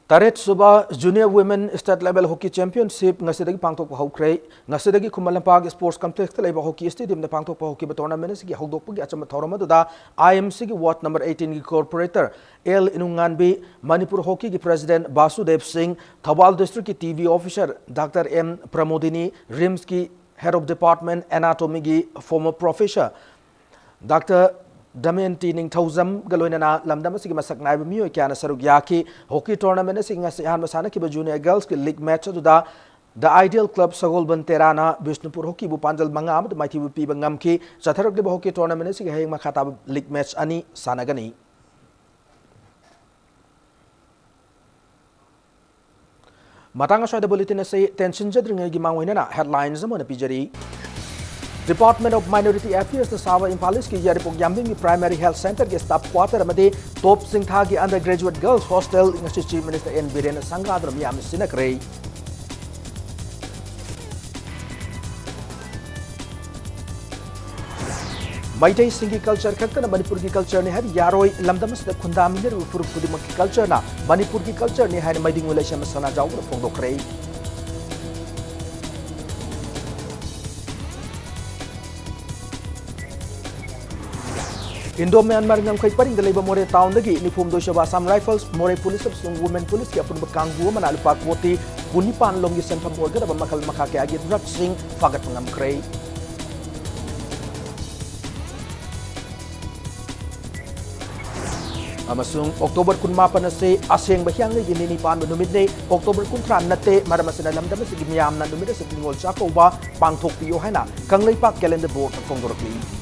ꯇꯔꯦꯠ ꯁꯨꯕ Junior Women State Level Hockey Championship ꯉꯁꯤꯗꯒꯤ ꯄꯥꯡꯊꯣꯛꯄ ꯍꯧꯈ꯭ꯔꯦ꯫ ꯉꯁꯤꯗꯒꯤ ꯈꯨꯃꯟ ꯂꯝꯄꯥꯛ Sports Complexꯇ ꯂꯩꯕ hockey stadiumꯗ ꯄꯥꯡꯊꯣꯛꯄ ꯍꯧꯈꯤꯕ tournament ꯑꯁꯤꯒꯤ ꯍꯧꯗꯣꯛꯄꯒꯤ ꯑꯆꯝꯕ ꯊꯧꯔꯝ ꯑꯗꯨꯗ ꯑꯥꯏ ꯑꯦꯝ ꯁꯤꯒꯤ ward number eighteenꯒꯤ corporator ꯑꯦꯜ ꯏꯅꯨꯡꯉꯥꯟꯕꯤ, ꯃꯅꯤꯄꯨꯔ hockeyꯒꯤ president ꯕꯥꯁꯨꯗꯦꯕ ꯁꯤꯡ, ꯊꯧꯕꯥꯜ districtꯀꯤ T V officer doctor M ꯄ꯭ꯔꯃꯣꯗꯤꯅꯤ, ꯔꯤꯝꯁꯀꯤ head of department anatomyꯒꯤ former professor ꯗꯥꯛꯇꯔ ꯗꯃꯌꯟꯇꯤ ꯅꯤꯡꯊꯧꯖꯝꯒ ꯂꯣꯏꯅꯅ ꯂꯝꯗꯝ ꯑꯁꯤꯒꯤ ꯃꯁꯛ ꯅꯥꯏꯕ ꯃꯤꯑꯣꯏ ꯀꯌꯥꯅ ꯁꯔꯨꯛ ꯌꯥꯈꯤ꯫ Hockey tournament ꯑꯁꯤ ꯉꯁꯤ ꯑꯍꯥꯟꯕ ꯁꯥꯟꯅꯈꯤꯕ junior girlsꯀꯤ league match ꯑꯗꯨꯗ The Ideal Club ꯁꯒꯣꯜꯕꯟ ꯇꯦꯔꯥꯅ ꯕꯤꯁꯅꯨꯄꯨꯔ ꯍꯣꯀꯤꯕꯨ ꯄꯥꯟꯖꯜ ꯃꯉꯥ ꯑꯃꯗ ꯃꯥꯏꯊꯤꯕ ꯄꯤꯕ ꯉꯝꯈꯤ꯫ ꯆꯠꯊꯔꯛꯂꯤꯕ ꯍꯣꯀꯤ ꯇꯣꯔꯅꯥꯃꯦꯟ ꯑꯁꯤꯒꯤ ꯍꯌꯦꯡ ꯃꯈꯥ ꯇꯥꯕ ꯂꯤꯒ ꯃꯦꯆ ꯑꯅꯤ ꯁꯥꯟꯅꯒꯅꯤ꯫ ꯃꯇꯥꯡ ꯑꯁ꯭ꯋꯥꯏꯗ ꯕꯨꯂꯦꯇꯤꯟ ꯑꯁꯤ ꯇꯦꯟꯁꯤꯟꯖꯗ꯭ꯔꯤꯉꯩꯒꯤ ꯃꯥꯡꯑꯣꯏꯅꯅ ꯍꯦꯗꯂꯥꯏꯟꯁ ꯑꯃ ꯑꯣꯏꯅ ꯄꯤꯖꯔꯤ꯫ Department of Minority Affairsꯅ ꯁꯥꯕ ꯏꯝꯐꯥꯜ ꯏꯁꯀꯤ ꯌꯥꯏꯔꯤꯄꯣꯛ ꯌꯥꯝꯕꯦꯝꯒꯤ ꯄ꯭ꯔꯥꯏꯃꯥꯔꯤ ꯍꯦꯜꯊ ꯁꯦꯟꯇꯔꯒꯤ ꯁ꯭ꯇꯥꯐ ꯀ꯭ꯋꯥꯇꯔ ꯑꯃꯗꯤ ꯇꯣꯞ ꯆꯤꯡꯊꯥꯒꯤ ꯑꯟꯗꯔ ꯒ꯭ꯔꯦꯖꯨꯑꯦꯠ ꯒꯔꯜꯁ ꯍꯣꯁꯇꯦꯜ ꯉꯁꯤ ꯆꯤꯐ ꯃꯤꯅꯤꯁꯇꯔ ꯑꯦꯟ ꯕꯤꯔꯦꯟꯅ ꯁꯪꯒꯥꯗꯨꯅ ꯃꯤꯌꯥꯝꯅ ꯁꯤꯟꯅꯈ꯭ꯔꯦ꯫ ꯃꯩꯇꯩꯁꯤꯡꯒꯤ ꯀꯜꯆꯔ ꯈꯛꯇꯅ ꯃꯅꯤꯄꯨꯔꯒꯤ ꯀꯜꯆꯔꯅꯤ ꯍꯥꯏꯕ ꯌꯥꯔꯣꯏ꯫ ꯂꯝꯗꯝ ꯑꯁꯤꯗ ꯈꯨꯟꯗꯥꯃꯤꯟꯅꯔꯤꯕ ꯐꯨꯔꯨꯞ ꯈꯨꯗꯤꯡꯃꯛꯀꯤ ꯀꯜꯆꯔꯅ ꯃꯅꯤꯄꯨꯔꯒꯤ ꯀꯜꯆꯔꯅꯤ ꯍꯥꯏꯅ ꯃꯩꯗꯤꯡ ꯂꯩꯁꯦꯝꯕ ꯁꯅꯥꯖꯥꯎꯕꯅ ꯐꯣꯡꯗꯣꯛꯈ꯭ꯔꯦ꯫ ꯏꯟꯗꯣ ꯃ꯭ꯌꯥꯟꯃꯥꯔ ꯉꯝꯈꯩ ꯄꯔꯤꯡꯗ ꯂꯩꯕ ꯃꯣꯔꯦ ꯇꯥꯎꯟꯗꯒꯤ ꯅꯤꯐꯨꯍꯨꯝꯗꯣꯏ ꯁꯨꯕ ꯑꯁꯥꯝ ꯔꯥꯏꯐꯜꯁ, ꯃꯣꯔꯦ ꯄꯨꯂꯤꯁ ꯑꯃꯁꯨꯡ ꯋꯨꯃꯦꯟ ꯄꯨꯂꯤꯁꯀꯤ ꯑꯄꯨꯟꯕ ꯀꯥꯡꯕꯨ ꯑꯃꯅ ꯂꯨꯄꯥ ꯀꯣꯇꯤ ꯀꯨꯟꯅꯤꯄꯥꯟ ꯂꯣꯝꯒꯤ ꯁꯦꯟꯐꯝ ꯑꯣꯏꯒꯗꯕ ꯃꯈꯜ ꯃꯈꯥ ꯀꯌꯥꯒꯤ ꯗ꯭ꯔꯒꯁꯤꯡ ꯐꯥꯒꯠꯄ ꯉꯝꯈ꯭ꯔꯦ꯫ ꯑꯃꯁꯨꯡ ꯑꯣꯛꯇꯣꯕꯔ ꯀꯨꯟꯃꯥꯄꯟ ꯑꯁꯤ ꯑꯁꯦꯡꯕ ꯍꯤꯌꯥꯡꯒꯩꯒꯤ ꯅꯤꯅꯤ ꯄꯥꯟꯕ ꯅꯨꯃꯤꯠꯅꯤ꯫ ꯑꯣꯛꯇꯣꯕꯔ ꯀꯨꯟꯊ꯭ꯔꯥ ꯅꯠꯇꯦ, ꯃꯔꯝ ꯑꯁꯤꯅ ꯂꯝꯗꯝ ꯑꯁꯤꯒꯤ ꯃꯤꯌꯥꯝꯅ ꯅꯨꯃꯤꯠ ꯑꯁꯤꯗ ꯅꯤꯉꯣꯜ ꯆꯥꯛꯀꯧꯕ ꯄꯥꯡꯊꯣꯛꯄꯤꯌꯨ ꯍꯥꯏꯅ ꯀꯪꯂꯩꯄꯥꯛ ꯀꯦꯂꯦꯟꯗꯔ ꯕꯣꯔꯗꯅ ꯐꯣꯡꯗꯣꯔꯛꯂꯤ꯫